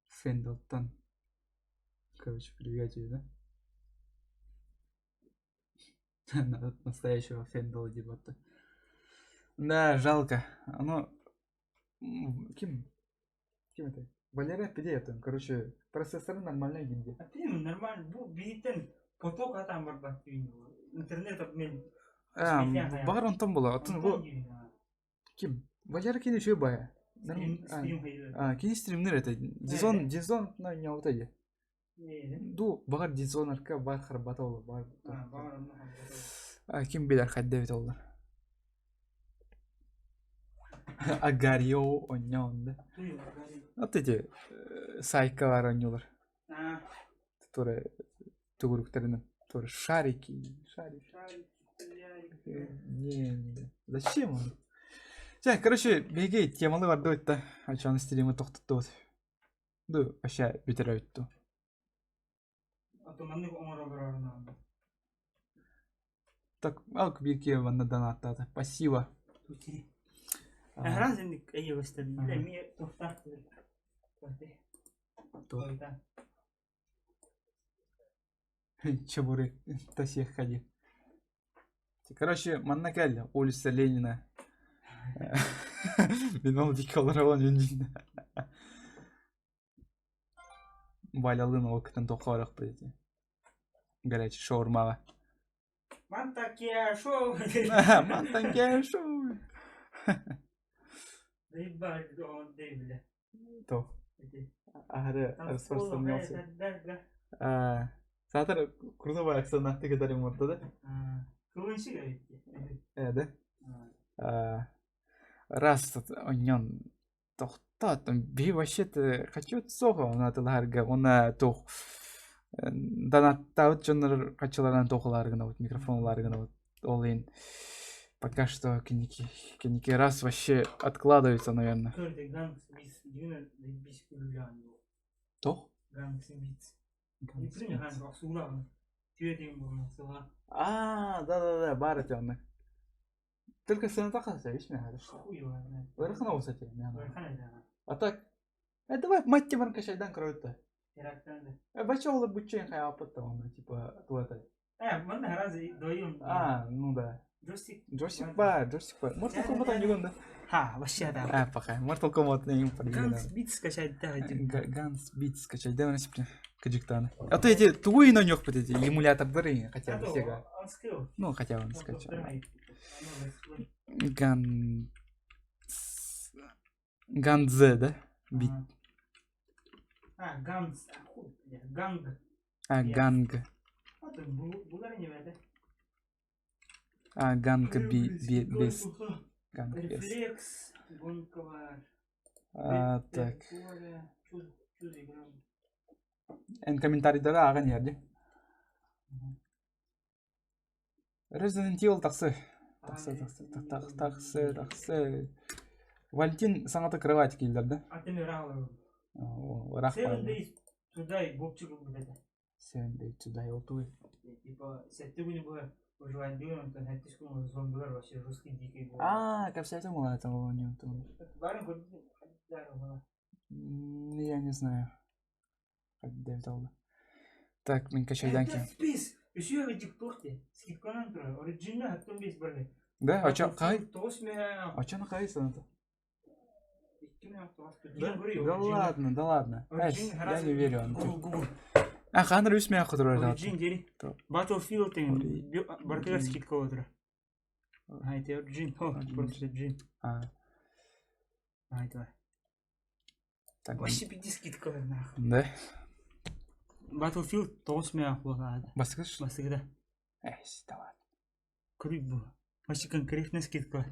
Фенделтон. Короче, привет тебе, да? Надо настоящего Фендала дебата. Да, жалко. Оно... Ким? Ким это? Валера Пидеев Короче, процессор нормально гинди. А ты нормально. Бу биитен поток атан барбат Интернет обмен. Баҕар онтон була. Оттон бу Ким? Валера кини үчүгэй баайа. Кини стримнер это. Дизон, Дизон на ньоута дии. Ду, баҕар Дизонарка бар харбата ол бар. Ким билэр хайда эбит оллар. Агарио онньоон да. Вот эти сайкалар онньулар. Которые төгүрүктэринэн тоже шарики, шарики. Не, не. Зачем он? Чэ, короче, биһиги темалы бардыбыт да, ачааны стримы тохтоттубут. Ду, вообще бүтэрэ бүттү. Так, алк бирки манна донаттаата. Спасибо. Раз инник эйэбэстэн эмиэ тохтаах Чебурек, тасех ходи. Короче, манна кэл, улица Ленина. Мин ол диэки олоробун мин Валялыын ол кытын туохха барыахпыт ити. Горячий шаурмаҕа. Мантакеа шоу. Мантакеа шоу. Туох? Аһары распространялся. Саатар круто акценнаахтык кытары мурда да? Э, да? Раз онньон тохтоотум биһи вообще-то хочу суох онатылаһарга уонна туох донаттаабыт дьоннор хаччыларынан туох гынабыт микрофон ылаары гынабыт ол иһин пока что киники киники раз вообще откладывается наверное Туох? А, да-да-да, баар этэ онно. Только сыаната хас видишь, Ыарахан оҕус этэ А так, э, давай мать тебе качайдан кроют-то. Э, бача ол буччен хайаппыт онно, типа, ту это. Э, манна разве дойум. А, ну да. Джойстик. Джойстик бар, джойстик бар. Mortal Kombat ойногон да. Ха, вообще да. А, пока. Mortal Kombat не им Guns Beats скачать да. Guns Beats скачать, да, Кадьиктаны. А то эти тугуин у них вот эти эмулятордары хотя бы Sega. Ну, хотя бы он скачал. Ган... Ганзе, да? Бит. А, Ганз. Ганг. А, Ганг. А, Ганг би, би, без. Ганг без. Рефлекс, гонковар. А, так. Эн комментарийдары ааҕан иһэр дии. Resident Evil тахсы. Тахсы, тахсы, тахсы, тахсы, тахсы. Валентин саҥата кровать киллэрдэ. Ыраах Seven Days to Die бопчук ылбыт этэ. Seven Days to Die ол тугуй? Типа сэттэ күнү быһа выживание онтон сэттис күн зомбилар вообще жесткий дикий буолла. А, кэпсээтим ол это ол не Барын көрдүм. Я не знаю. Дэвид алды. Так, мин качайдан кем. Space. Үсүө тиктокте. Скидканан турар. Original хаттан бес барга. Да, ача кай? Тоғыз мә. Ачаны кай саната? Да, да ладно, да ладно. Я не верю. Google. А, ханыр үс мә кутурар. Origin дери. Battlefield деген бартыгар скидка отур. Айты Origin. О, просто Origin. А. Айты. Так, Вообще пиди скидка нахуй. Да. Battlefield тоҕус мөөх буолаады. Бастакы что? Бастакыда. Эс, давай. Көрүй бу. Вообще конкретно скидка.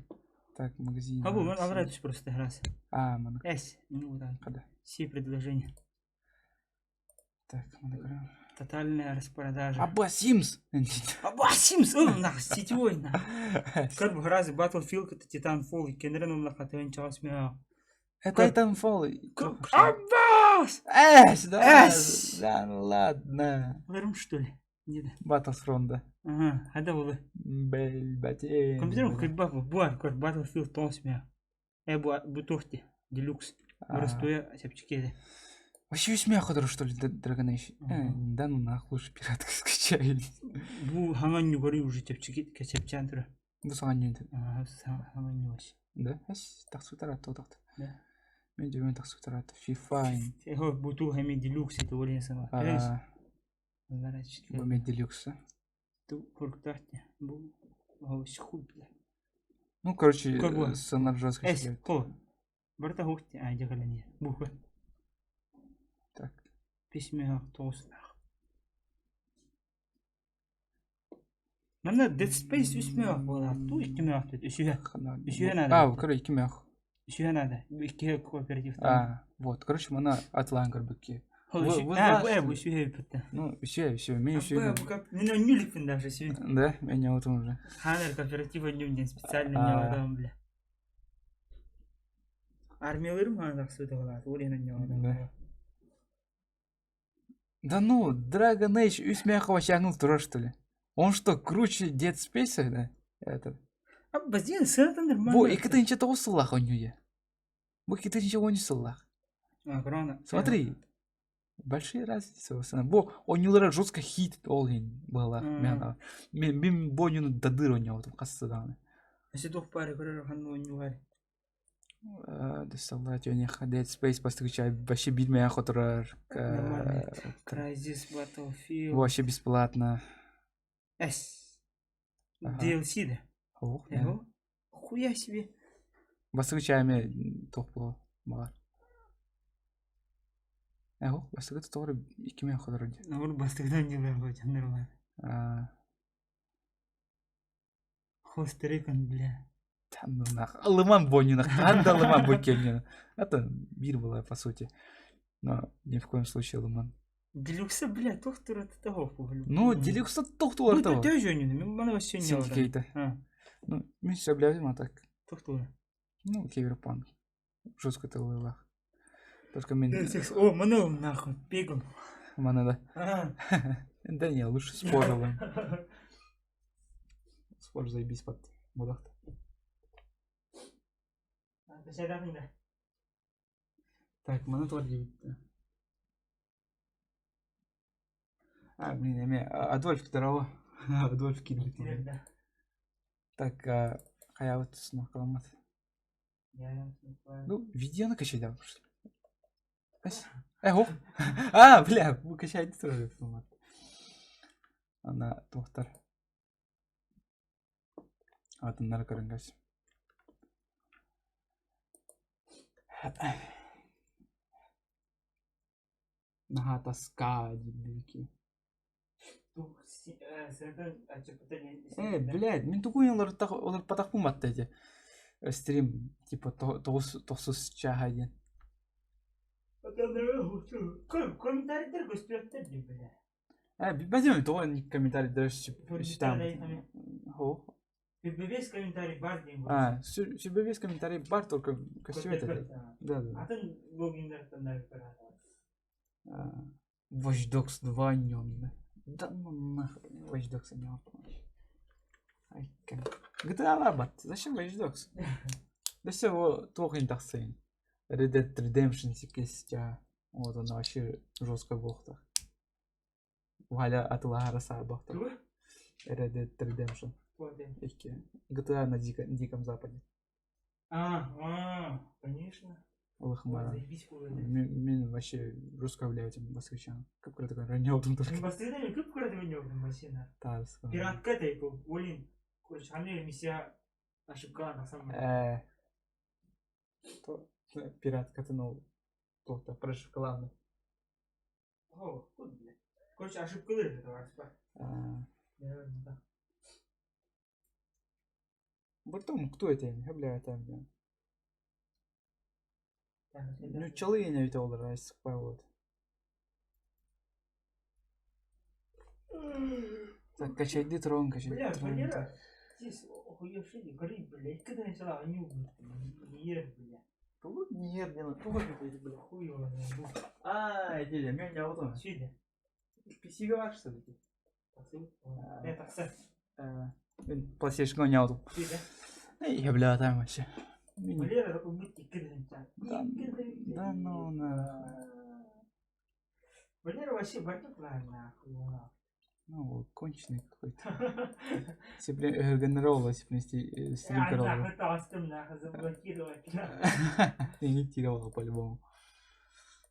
Так, магазин. А бу мен алра түс просто раз. А, маны. Эс, ну вот так. Когда? Все предложения. Так, маны көрөм. Тотальная распродажа. Аба, Симс! Аба, Симс, ыл нах, сетевой нах. Көр бу раз Battlefield это Titanfall кенерен улла хатыын чаҕас мөөх. Это Titanfall. Аббас! Эс, да, Эс! да, ну ладно. Аларым что ли? Где-то. Battlefront, да. Ага, хада болы. Бэлбатин. Компьютерым кырба бу буар көр Battlefield тоҕус мөөх. Э бу бу туохти Deluxe. Простое чэпчэки Вообще весь мягко, что ли, Dragon Age? Мгм. Да ну нахуй, лучше пиратка скачай. Бу хаҥан ньугары уже чэпчэки чэпчээн турар. Бу саҥа ньүнтэ. Ага, хаҥан ньугас. Да? Эс, тахсытар атты отакты. Да. Мен дебен тахсытар атты. FIFA. Эхо бу туох эми Deluxe это олен сама. А, Бу мен делюкс. Ту курктахти. Бу о хуй бля. Ну, короче, Как бы? сценарий жестко Эс, сидит. хо. Барта хухти, а дьэкэлэни. Бу хо. Так. Письме тоҕус. Манна Dead Space үс мөөх буолар. Ту икки мөөх дет. Үсүһэ. Хана. Үсүһэ надо. А, короче, икки мях. Үсүһэ надо. Икки кооператив. А, вот, короче, мана атлан көрбүкки. Вы А, бу знаете? бу үсүһэ бүттэ. Ну, все, все, мен еще. Мен өннүлүкпүн даже сүйүн. Да, меня вот уже. Ханер кооператив өннүм диэн специально А. ньоодом бля. Армияларым хана тахсыбыта болаат. Ол иһин ньоодом. Да. Да ну, Dragon Age үс мягкого чагнул турар, что ли? Он что, круче Dead Space, да? Это. А базин сыната нормально. Бу, икки тысяча тоҕус сыллаах оонньууя. Бу икки тысяча он сыллаах. А, корона. Смотри, большие разницы в основном. Бу оонньуулара жестко хит ол иһин была. Мм. Мен мен бу оонньууну дадыр оонньообутум хаста даҕаны. Өсө туох баары көрөр ханна оонньуугар. Доставлять у них Dead Space бастыгыча вообще билмея хотурар. Нормально. Crysis Battlefield. Вообще бесплатно. С. Ага. DLC да. Ох, Эго. Хуя себе. Бастыгыча эме тоқ боло мағар. Эго, бастыгыты тоғыры икки мея хотурар ди. Набор бастыгдан ньюгар бу нормально. Хостерикон, бля. Там ну нах. Ылыман бонюна, ханда ылыман бокенюна. Это бир было, по сути. Но ни в коем случае ылыман. Делюкса, бля, туох турат того. Ну, делюкса тохтулар Ну, того. ты же не, мен мана вообще не Синдикейта. А, Ну, мен сөбләдем, а так. туох тура. Ну, киберпанк. Жестко тылылах. Только мен... О, мана нахуй, пегл. Мана да. А. Да не, лучше спорилым. Спор заебись под мудахты. Качайдахын да. Так, мана туар дебитті. А, блин, эме, Адольф здорово. Адольф килбит. Да. Так, хаябыт сынақ каламат. Ну, видеоны качайда, что ли? Ась. Э, оп. А, бля, бу качайды тоже автомат. Ана тохтар. Атыннар көрөнгөс. Наха тоска дебилки. Э, блядь, мен тугуй олар олар патах буматты эти. Стрим типа тоғыз чаға ден. Комментарийдер көстүрөттөр ди, бля. Э, бәдем тоғы комментарий дөрөс там. Хо. Бебес комментарий бар дейм. А, сүбөбес комментарий бар, только көстүбөт это. Да, да. Атын блогиндерден да бар. Watch Dogs 2 нем. Да ну нахуй, Watch Dogs не помощь. Ай, как. GTA бат, зачем Watch Dogs? Да все, туох не тахсын. Red Dead Redemption секестя. Вот она вообще жестко бохта. Валя атылаара саарбахта. Red Dead Redemption. Икки. GTA на Диком Западе. А, конечно. Лохмара. Заебись куда. Мен вообще жестко влияю москвичан. Как такой ранил только. Бастыгдан көп көрөт мен машина. Тас. Пиратка тайпы, олин. Короче, ханер миссия ошибка на самом То пиратка тынул. Туохта прошивкалаан. О, хуй, бля. Короче, ошибкалыр это товарищ. Наверное, да. Бартом, кто это? Бля, это, бля. Нуччалыы ийэ эбитэ буоллар сыкпай буолуо Так, качайдыы туруон качайдыы Бля, туруон Валера, здесь охуевший, гори, бля, когда начала нюхать, нер, бля. Тугу нер диэн тугу бля. Хуй его знает. А, эти мен жабытым. Сюда. PC-ге бар что ли? Таксы. Э, таксы. Мен PlayStation ойнаабытым. Сюда. Эй, бля, там вообще. Валера убить когда начала. Да, да ну на. Валера вообще бардак нахуй. Ну, конченый какой-то. Генерал, стрим Нахуй толстым, нахуй, заблокировать. Имитировал по-любому.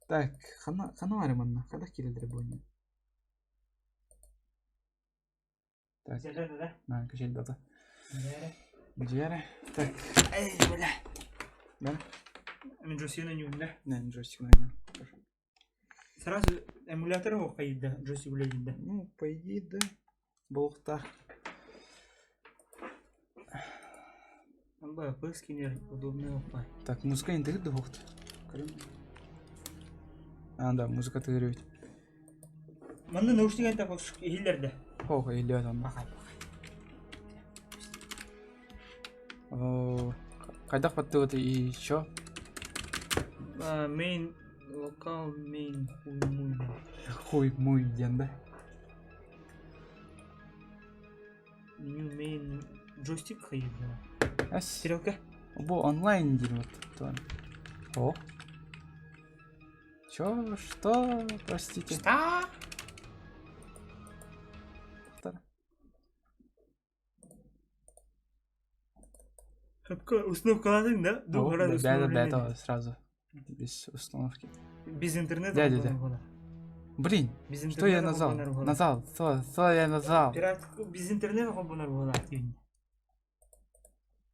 Так, хана хана манна, хада кирилдер бойня. Так, Да, да, да. на, качель дата. Да. Джере. Так, Эй, бля. да? Мен джойстик на да? Не, джойстик на нем. Сразу эмулятор его да, джойстик блядь, да. Ну, по идее, да. Болухта. Б, скинер, удобный опа. Так, музыка не тыгыт духт. А, да, музыка тыгырывает. Манна наушник это хош хиллерде. Ох, или там. Бахай. О, Хайдах баттыгыт и чё? Мейн локал мейн хуй муй. Хуй муй диэн да. Меню мейн джойстик хайд. Эс. Стрелка. Бу онлайн диир вот. О. Чё? Что? Простите. Что? Установка ладың да? О, Да, да, да, это сразу. Без установки. Без интернета. Да, да, да. Блин, Без что я назвал? Назвал, что, что я назвал? Пират без интернета холбонор буолар диэн.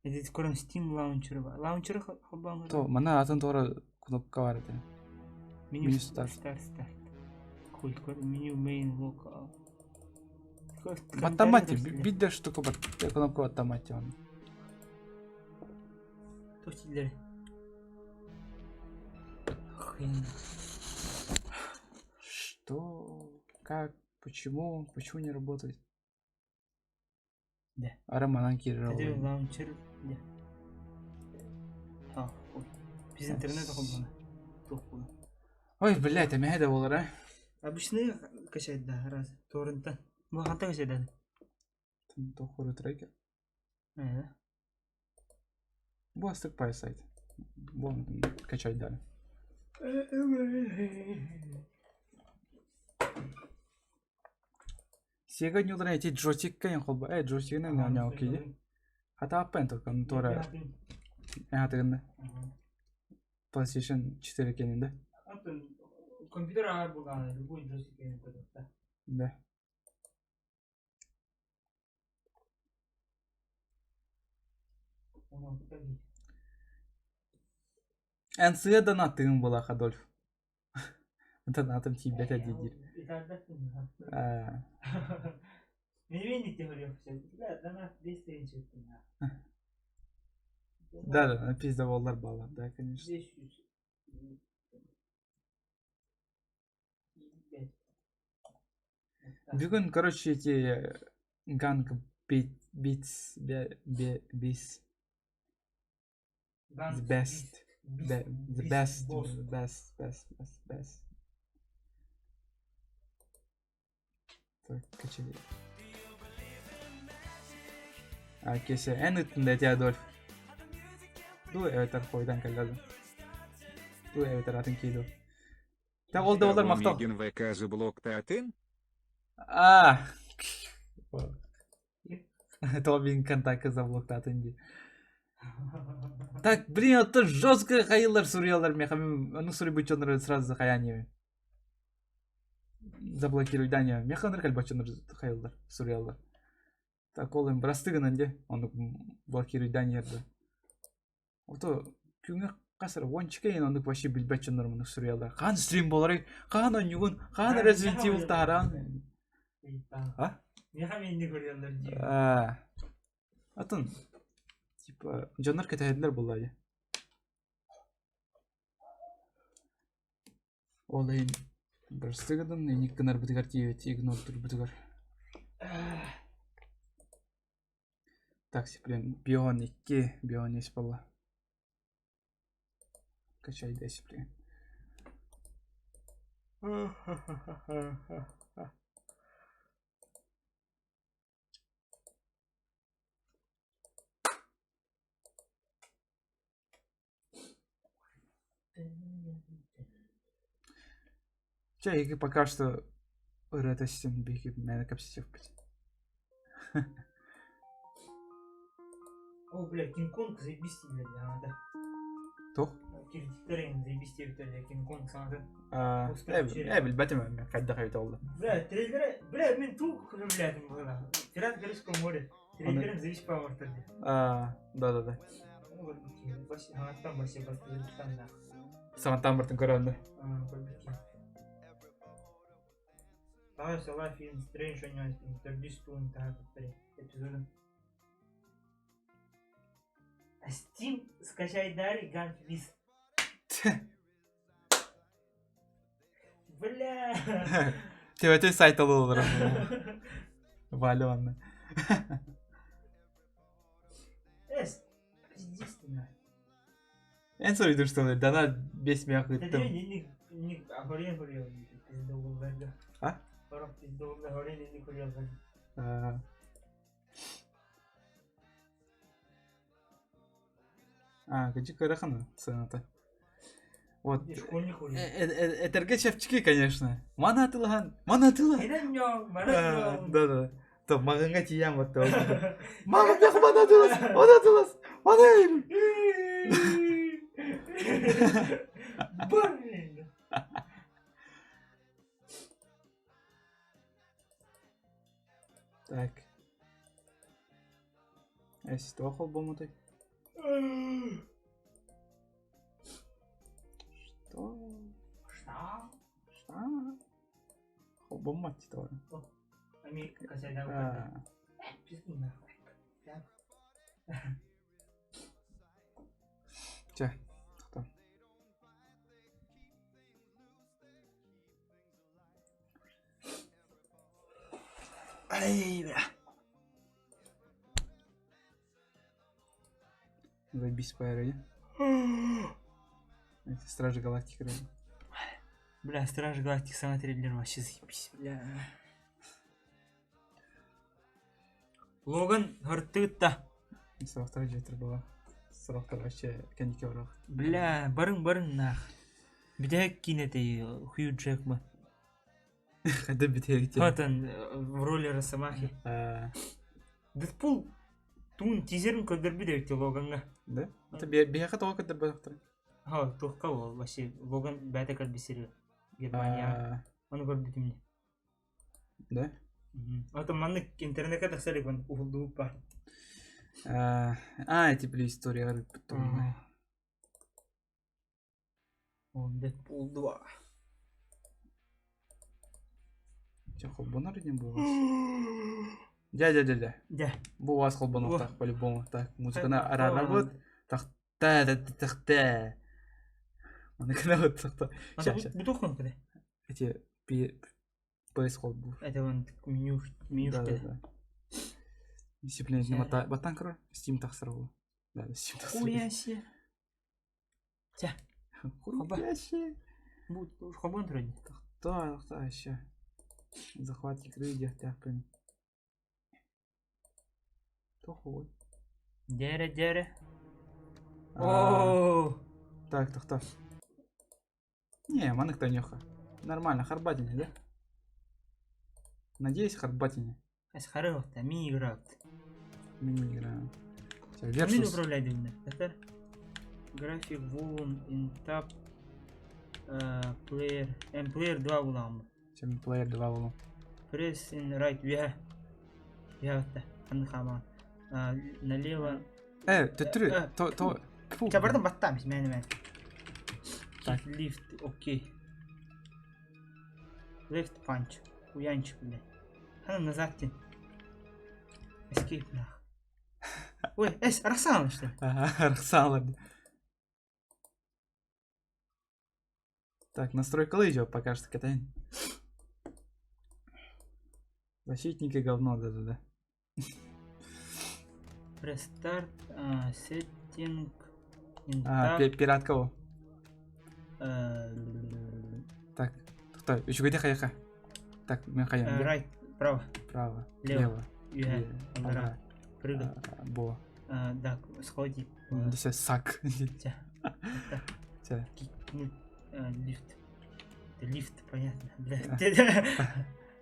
Эдит көрөн Steam launcher бар. Launcher холбоон. То, мана атын туора кнопка бар этэ. Меню меню старт. Старт, старт. Культ меню main local. Баттамати, бидде штука бар, кнопка баттамати он. Тохтилер. Хрен. Что? Как? Почему? Почему не работает? Да. Ара манан Тэдэ киирэр launcher. Да. А, ой. Без интернета холбоно. Тохула. Ой, блядь, а это болар, а? Обычный качать, да, раз. Торрентан. Бу ханта качать, да. Там тохору трекер. Э, Бу астык пай сайт. Бу качать дали. Сега нюлар эти джойстик кайын холба. Э, джойстик не не окей. ди. Хата аппен только тора. Э, тыгында. PlayStation 4 кенинде. Антон, компьютер аар булган, любой джойстик кенен көрдөх да. Да. Оны кутаги. НЦ донатым была, Адольф. Донатом тебе это дидир. А, Мен те хөрөк. Да, донат 5 тысяч. Да, да, пизда боллар балар, да, конечно. 500. Бүгүн, короче, эти ганг битс, бис, the best, the best, the best, best, best, best. Так, качали. А, кесе, эн ыттын эти Адольф. Ду эветер хойдан каллады. Ду эветер атын кийду. Так, ол да олар мактал. Мигин ВК заблоктатын? А. Тобин контакты заблоктатын ди. Так, блин, это жестко хайылар суруялар меха. Ну суруй сразу захаяние. Заблокируй дания. Меха кальбачонор хайылар суруялар. Так, ол эм брастыгынан де. Оны блокируй дания. Ото күңө Хас эрэ уончика иһин оннук вообще билбэт дьоннор муну суруйаллар. Хаан стрим буоларый? Хаан оонньуугун? Хаан Resident Evil таһараан? А? Миэхэ миинни көрүөллэр дии. Аа. Атын типа дьоннор кэтэһэллэр буоллаа дии. Ол иһин бырастыы гынан инник гынарбытыгар тиийбит игнордурбутугар. Так, блин, Бион 2, Бион 3 буолла. Качай 10, блин. Чэ, эһиги пока что ырыата истин биһиги мээнэ кэпсэтиэхпит. О, бля, Кинг-Конг заебись блядь, аната. Туох? Кирдиктэр эҥин заебись диэбиттэр, Кинг-Конг саҥата. Ээ, билбэтим эмиэ хайдах эбитэ буолла. Бля, трейлеры, бля, мин туох сөбүлээтим быһыылаах. Пират Карибского моря. Трейлерин заебись павортар диye. Да-да-да. Саҥаттан вообще бастыгыттан Саҥаттан бартын көрөөннө. Көрбүт Давай села фильм Strange ойнойсун төрдүс туун таһаарбыттар эпизодун. Steam скачайдари Ганфлис. Бля. Төбөтүн сайт олорор. Валя онно. Эс, пиздец ты на. Эн соруйдур что дана бес мях ыттым. А? А, кыдьык ыарахан сыаната. Вот. Этэргэ чэпчэки, конечно. Маны атылаһан, маны атыла. Да, да. То маҕаҥҥа тиийэн вот Мама, маны атылас, маны атылас, маны. Блин. Так. Эс, туох холбоммутай? Что? Что? Что? Холбоммот типа. Америка Чэ, тохтоо. Ай, бля. Заебись по Это Стражи Галактики. Бля, Стражи Галактики сама трейлер вообще заебись, бля. Логан хартыытта. Сорохтор дьиэтэр была. Сорохтор вообще кэнники барах. Бля, барың-барың нах. Бүтэһик киинэтэ Хью Джекман. Хайда бүтэһик Хатан в роли Росомахи. Дэдпул туун тизерин көрдөрбүт эбит Логаҥҥа. Да? Это биһиэхэ тоҕо көрдөрбөтөхтөр? Ха, туохха ол вообще Логан бэйэтэ көрбүт Германияҕа. Ону көрбүтүм дии. Да? Ото маннык интернекка тахсар икон уһулдубут бар. А, эти были история ыппыт Ол Дэдпул 2. Чэ, холбонор диэн буолуос. Дьэ, дьэ, дьэ, дьэ. Дьэ. Бу уаз холбонуохтаах по-любому. Так, музыканы араарабыт. Тахта, тахта. Маны гынабыт, тахта. Ща, ща. Бу туох кнопката? Эти PS холбуур. Это вон меню, меню Да, да, да. Дисциплина баттан көрөр, Steam тахсар ол. Да, Steam тахсар. Хуя себе. Чэ. Хуя себе. Бу холбоон турар дии. Тохтоо, тохтоо еще. Захват игры диэхтээхпин. Тохуй. Дьэрэ дьэрэ. Оо. Так, тохтоо. Не, маннык Танюха. Нормально, Харбатине, да? Надеюсь, Харбатине. Эс харыахта, мин играют. Мини игра. Всё, Мин Versus. управляет именно. Это график, volume, in tab, player, M player 2 буламмын. Чем player 2 булу. Press in right, үөһэ. Үөһэ батта. Ханнык хаамаҕын. Налево. Э, төттөрү, то, то, фу. Ча бардым баттаам, мээнэ мээнэ. Так. Лифт, окей. Left punch. Уянчик, бля. Хана назад тен. Escape нах. Ой, эс, арахсаан что? Ага, арахсаалар. Так, настройкалы идет пока что катаем. Защитники говно, да-да-да. Restart, setting, А, пират кого? Так, кто? Үчүгэйдик хайаха. Так, мен хайам. Right, право. Право. Лево. Лево. Лево. Прыгай. Бо. Да, сходи. Десе сак. Чэ. Лифт. Лифт, понятно.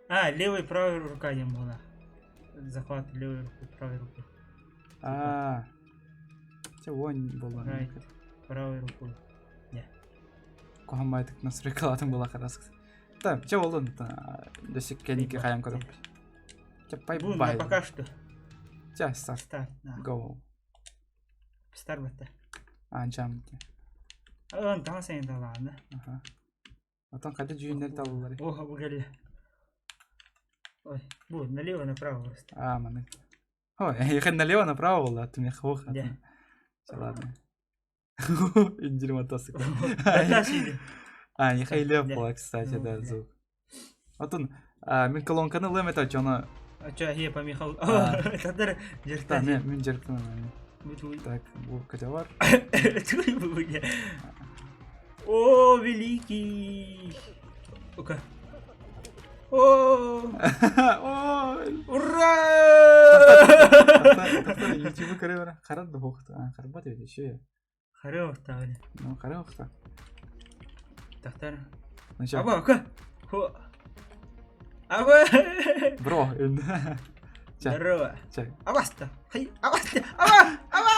А, левой правой рука не была. Захват левой рукой, правой рукой. А. Чэ, вон была. Right. Правой рукой. Куһаҕан баҕайытык настройкалаатым була харас. Так, чэ боллун дөссө кэнники хайам көрөп. Чэ, Бу на бай-бай. пока что. Чэ, старт. Старт. Go. Старт бата. А, jump. Ан таҥас сайын талаана. Аха. Отон хайда дьүүннэр талыллар. О, бу кэллэ. Ой, бу налево направо просто. А, маннык. Ой, ехать налево направо буолла, ты мех ох. Да. Всё, ладно. Индир мотоцикл. Наташа А, Михаил Да. была, кстати, Ну, да, да. звук. Вот он, мин колонканы ылыам этэ, ону А чё, я помехал. А. Татар Да, дертан. мен мин дьарыктанам. Так, бу бар. О, великий! Ну-ка. О, Ой! ура! YouTube көрө бара. Харар да бохта. Харбат эбит еще. Харыах таали. Ну, харыахта. Тахтар. Ну, чё? Аба, ка. Хо. Аба. Бро. Чэ, Здорово. чэ. Абаста. Хай, абаста. Аба, аба.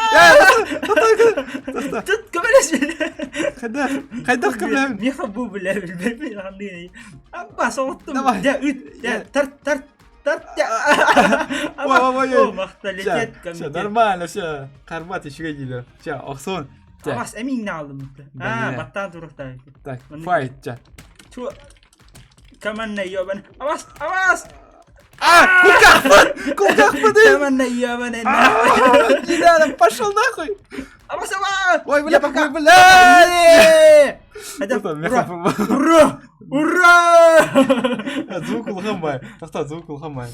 Тут көмөлөс. Хайдах, хайдах көмөлөм. Меха бу бля, билбейм андый. Аба, соғыттым. Давай. Дя, үт, дя, тарт, тарт, тарт. Ой, ой, ой. О, махта летет Все, нормально, все. Харбат еще диде. Чэ, охсон. Чэ, Абас, эмин алдым. А, Бля. баттан турухта. так, файт, чэ. Чу. Команда ёбан. Абас, абас. А, кулгахпын! Кулгахпын! Команда ёбан. Не надо, пошел нахуй! Абас, абас. Ой, бля, пока, бля! Это Это ура! меха- Ура! Ура! Звук улахамай. Тоқта, звук улахамай.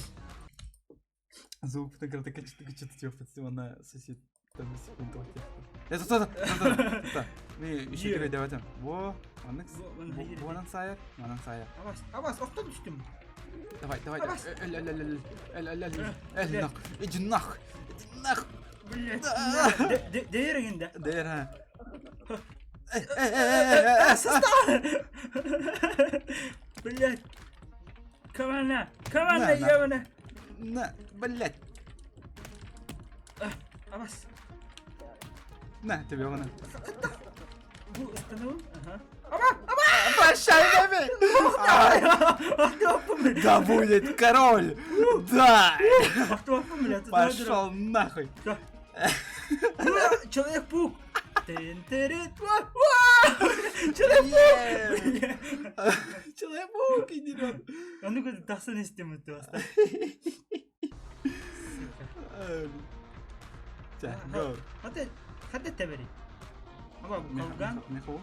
Звук кырата качыты тёппет, она сосед там секунд Э, тоқта, тоқта, тоқта. Мен еще Е. түрге деп айтам. Во, маннык, Во, мана вонан сайыр, манан сайыр. Абас, абас, оқтан түстүм. Давай, давай, Абас. эл, эл, эл, эл, эл, эл, эл, эл, Э. нах, иди нах, иди нах. Блять. Дээрегинде. Дээр, а. Э, э, э, э, э, э, Блять. Команда, команда, На, на. ёбана. На, блядь, Абас. на, тебе вона. Бу остановил. Ага. Прощай, бэби! Охтуаппын, Да будет король! Да! Охтуаппын, блядь. Пошел нахуй! Человек-паук. Человек-паук. Е! Человек-паук идет! А ну-ка, тахсан истем это баста. Ча, go. Хата, хата тебери. Аба, бу калган. Миху.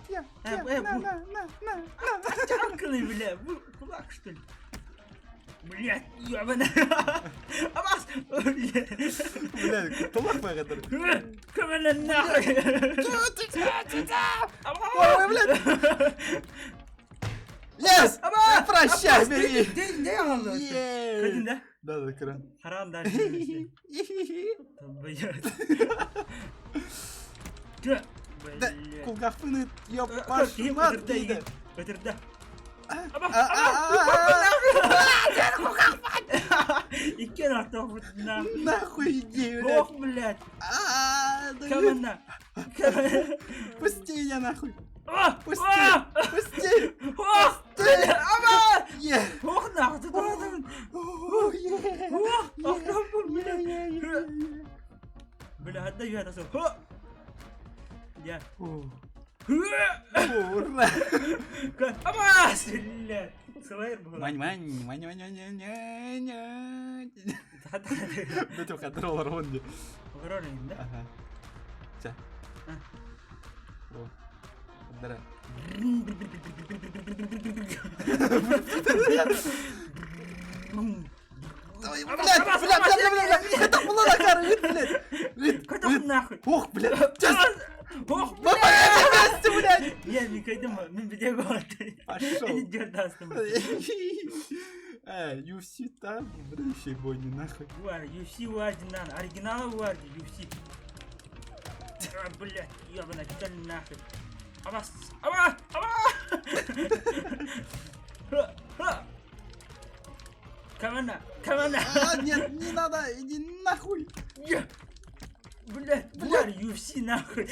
Я, Э, я, э, на, бу- на, на, на. Чакалы, бля, бу кулак, что ли? Блядь, ёбана. Абас! Блядь. Бля, куталах байғатыр. Команда нахуй! Ой, блядь. Yes! Аба! Прощай, бери! Не алды? Е! Көрдің да? Да, да, кран. Харам да. Блядь. Да, Блядь. кулгахпыны, ёб вашу мать, дейді. Өтірді. А, а, а, а, Иккен артық на. Нахуй иди, блядь. Ох, блядь. А, да Команда. Пусти меня нахуй. А! Пусти. А! Пусти. Ох! Аба! Е. Ох, нахуй, тут О, е. Ох, охтоппун, Е, блядь. е, е, е. Бля, отдаю это все. Я. О. Ура! Абаас! Биллэ. Сылайыр буолар. Мань мань мань мань мань мань. Бөтө кадр олорон ди. Олорор да? Ага. Ча. О. Дара. Блядь, блядь, блядь, блядь, блядь, это было на кары, блядь. Куда нахуй? Ох, блядь, сейчас. Ох, блядь, вместе, блядь. Я не кайдым, мен бідег болады. Пошел. Дердастым. Э, UFC там, будущий бой, не нахуй. Бар, UFC вардинан, оригиналы варди, UFC. А, блядь, ебана, чё нахуй. Абас, аба, аба! Камана, камана! А, нет, не надо, иди нахуй! Блядь, блядь, UFC нахуй!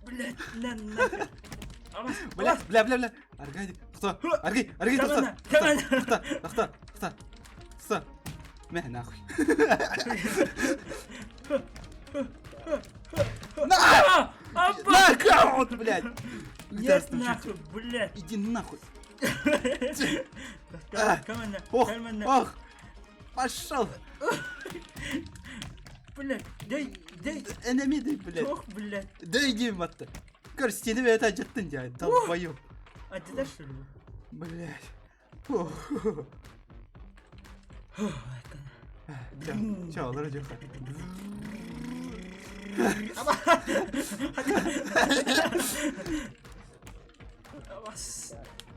Блядь, на нахуй! Блядь, бля, бля, бля! Аргай, кто? Аргай, аргай, Камана, кто? Кто? Кто? Кто? Кто? Мә, нахуй. На! Нокаут, блядь! Нет, нахуй, блядь! Иди нахуй! Ох, ох! Пошел! Блядь, дай, дай! Энеми, дай, блядь! Ох, блядь! Да иди, мат! Короче, стены это жаттын дядь, долбоёб! А ты дашь, что ли? Блядь. Чё, олору дьоха.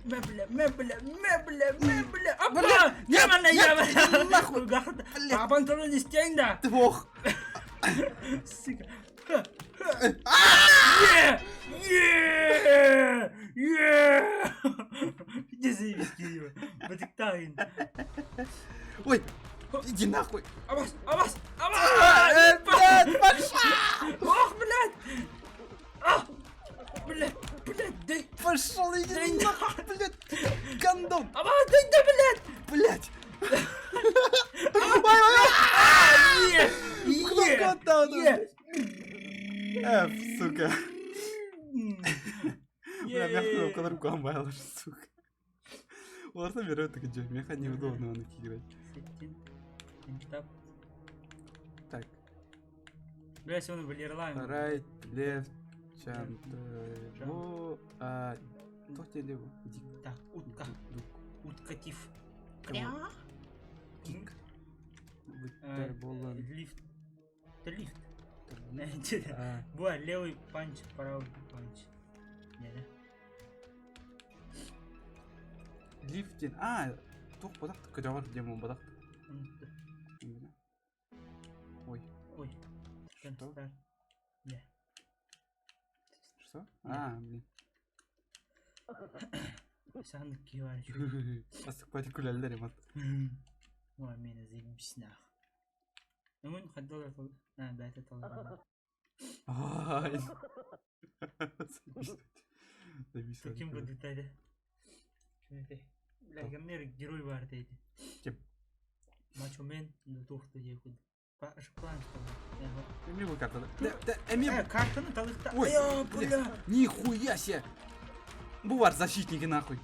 Мебля, мебля, мебля, мебля. Апа! Нет, Ямана, нет, ямана! нахуй! А панталоны не стянь, да? Ох! Сука. Е! Е! Е! Иди заебись, Кирилл. Бытыктайын. Ой! Иди нахуй! Абас, абас, абас! Э, блядь, пошел! Ох, блядь! А! Блядь, блядь, дай! Пошел, иди нахуй, блядь! Гондон! Абас, дай, да, блядь! Блядь! Ой, ой, ой! Е! Кнопку отдал, Е! Ф, сука. Бля, мягко кнопка рукам байла, сука. Олардан бері өтті күнде. Меха неудобно оны играть. Так. Бля, оны білерлайм. Right, left, jump, бу, а, туох диэн бу? Дик. Так, утка. Уткатив. Кик. Выттар болан. Лифт. Это лифт. Буа, левый панч, правый панч. Не, да? Лифт диэн. А, туох бодах көтөҕөр диэн бодах. Ой. Ой. Что? Не. Что? А, блин. Сағындық киіп Астықпай күләлләр емат. Ой, мені заебись нах. Өмін қаддалар қыл. А, бәті талар. Ай. Заебись. Таким году тады. Бля, кемнер герой бар дейді. Кем? Мачо Мен тухты дей План, что Эми бу картада. Эми. Э, картаны талықта. Ой, бля. Нихуя себе. Бу бар защитники нахуй.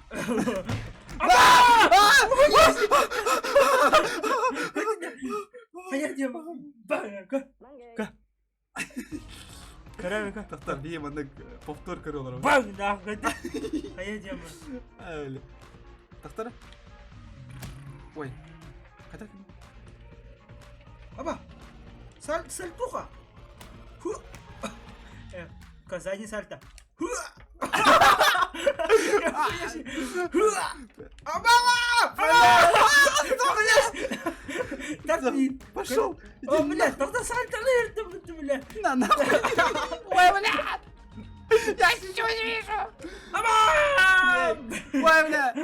Хайа деп. Ка. Каравика. Тахта бие маннык повтор көрө Бang нахуй. Хайа деп. Тахтара. Ой. Кайда? Аба. Саль сальтуха. Ху. Э, задний сальто. Ху. Аба! Так не. Пошел. О, блядь, тогда сальто лырты, блядь. На нахуй. Ой, блядь. Я ничего не вижу. Аба! Ой, бля.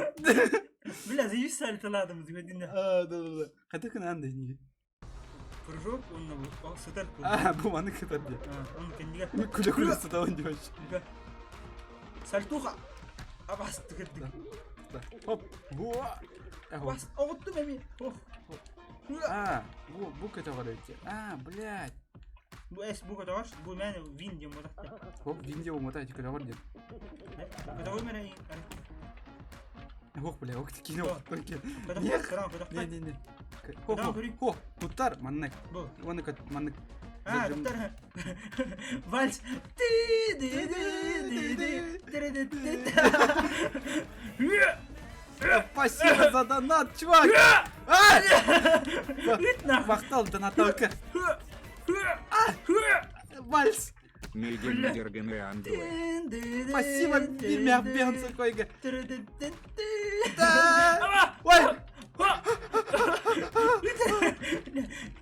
Бля, заебись сальто ладом, да. А, да, да, да. Хотя кына андай не. Прыжок, он сытар. А, бу маны кытар де. Он кендиге. Күле күле сытабын деп вообще. Сальтуха. Абас түгірдік. Хоп. Буа. Абас, оғыттым эми. Ох. А, бу бу көтө көрөйт. А, блядь. Бу эс бу көтөҕөр, бу мэн вин диэн буолар. Хоп, вин диэн буолбата, ити көтөҕөр диэн. Көтөҕөр мэн Ох, бля, ох, киинэ охтон ки. Не, не, не. Хо, хо, хо, туттар маннык. Уонна маннык. А, туттар. Вальс. Ты ды ды ды ды ды ды ды. Спасибо за донат, чувак! А! Махтал донаталка. Вальс! Спасибо, Бирмя койга. Да! Ой!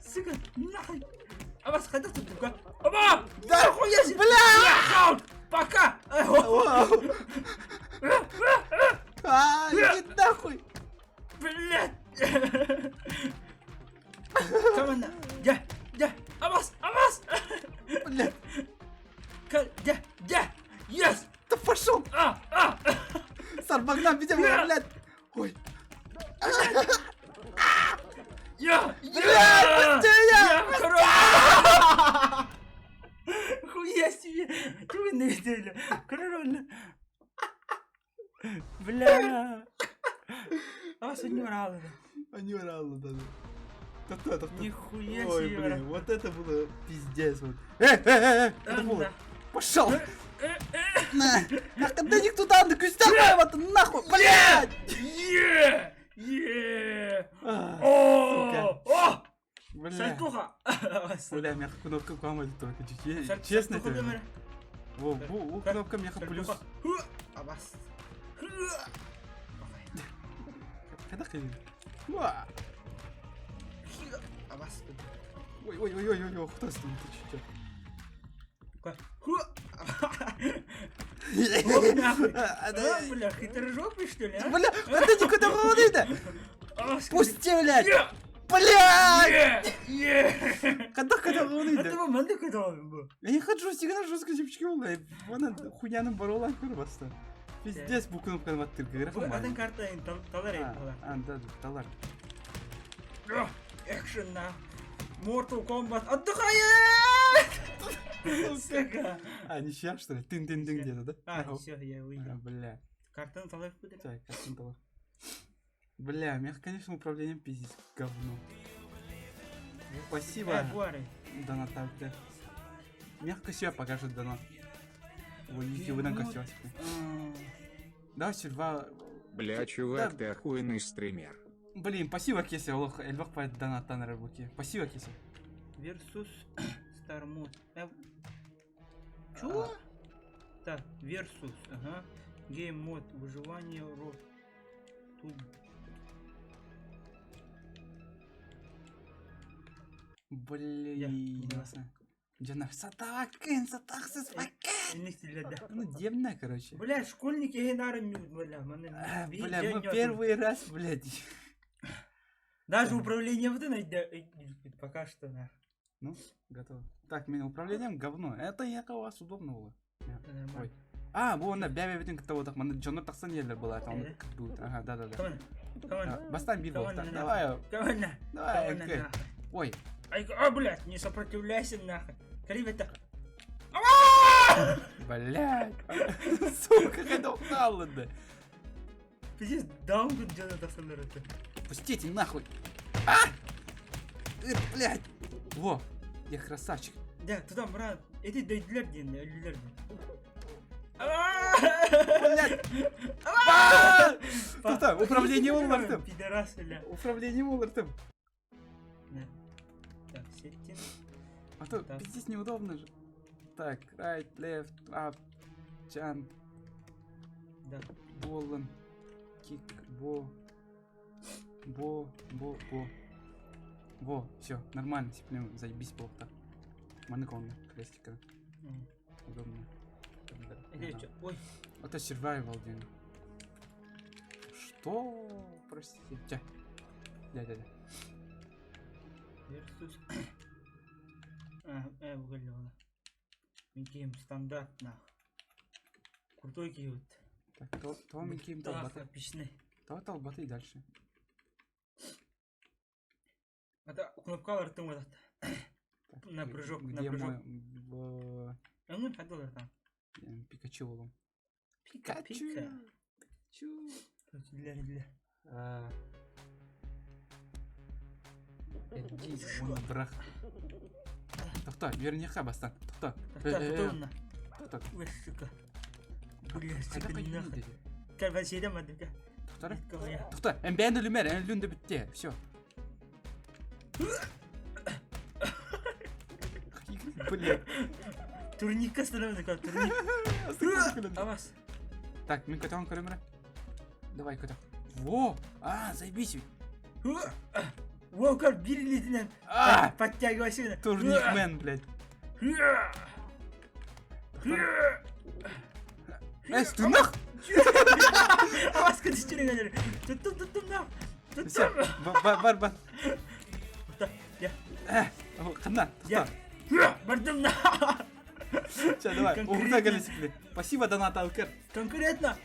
Сука, нахуй! Абас, хайдах туттука? Аба! Да, хуя себе! Бля! Пока! А, иди нахуй! Блядь! Команда! Я! Я! Абас! Абас! Блядь! Я! Я! Yes! Да пошел! А! А! Сарбагнам, видимо, блядь! Ой! Я! Блядь, пусти меня! Я! Хуя себе! Чего вы не Король! Бля! А вас не уралы, да? Они уралы, да. Да, да, да. Нихуя Ой, себе, блин, вот это было пиздец. Вот. Это было. Пошел! На! Нахуй, да никто туда, на кустах, вот нахуй, блядь! Е! Е! О! О! Бля. Сальтуха! Бля, у меня кнопка команды только чуть. Честно тебе. Во, бу, кнопка меха плюс. Абас. Когда ходили? Абас. Ой, ой, ой, ой, ой, ой, кто с ним? Ты чё? Бля, хитрожопый, что ли, а? Бля, а ты никуда говори-то! Пусти, блядь! Блядь! Когда когда говори-то? Это вы когда Я не хочу, всегда жестко чипчики блядь. Вон хуйня на борола курваста. Пиздец, бу кнопка на тырка. Один карта талар А, да, талар. Экшен на. Mortal Kombat отдыхает! Сука. А, ничья, что ли? Тын-тын-тын где-то, да? А, все, я выиграл. Бля. Картон талар будет? Так, картон талар. Бля, у меня, конечно, управлением пиздец говно. Спасибо. Донат, бля. Мягко себя покажет донат. Ой, ютуб на костюме. Да, сюрва. Бля, чувак, ты охуенный стример. Блин, спасибо, Кеся, олох, эльвах по донат на рыбаке. Спасибо, Кеся. Versus Starmod. Чё? Так, Versus, ага. Game mode, выживание, рот. Тут. Блин, Джана, сатакин, сатаксис, Ну, демна, короче. Бля, школьники генары бля, Бля, мы первый раз, блядь. Даже управление вот это пока что, на. Ну, готово. Так, меня управлением говно. Это я у вас удобно было. Ой. А, вон, на бя бя того так, ман джонор таксан елер была, там будет. Ага, да. Бастан бил, давай. Давай, Ой. Ай, а, блядь, не сопротивляйся, нахуй. Ребята. Блядь. Сука, когда упала, да. Пиздец, даун делает это. Пустите нахуй. А! Блядь. Во, я красавчик. Да, туда, брат, эти дойдилер дин, өлүлөр дин. Блядь. Тута, управление олартым. Пидорас, бля. Управление олартым. Так, сеттинг. А то пиздец неудобно же. Так, right, left, up, jump. Да. Болон, кик, бо, бо, бо, бо. Во, все, нормально, теперь заебись было так. Манекон, крестика. Удобно. Ой. Это survival день. Что? Простите. Ча. Да, да, да. Versus. А, уголёна. Гейм стандарт нах. Крутой киют. Так, то, то мы кием толбаты. То толбаты и дальше. Это кнопка артым вот. На прыжок, на Где прыжок. мой... В... Өҥүн хадылар там. Пикачу болом. Пика, пика. Пикачу. Для, для. А, Эргий, уонна бырах. Тохто, үөрүнүөххэ бастан. Тохто. Тохто, тохто, Тохто. Ой, сука. Бля, сука, Хайдах нахуй. диди? Кальвасида мадыка. Тохтора. Тохто, эн бэйэн өлүмэр, эн өлүн да бүттэ. Все. Блин. Турникка становится как турник. Авас. Так, мин көтөҕөн көрөм эрэ. Давай көтөх. Во! А, заебись. Во, как били А! Подтягивайся. Турникмен, блядь. Эс, ты нах! Авас, кадичтер. Туттум, туттум, нах. Все, Туттум. бар, бар, бар. Я. Ханна, Я. Бардым на. Все, давай, угда галисипли. Спасибо, донат Алкер. Конкретно.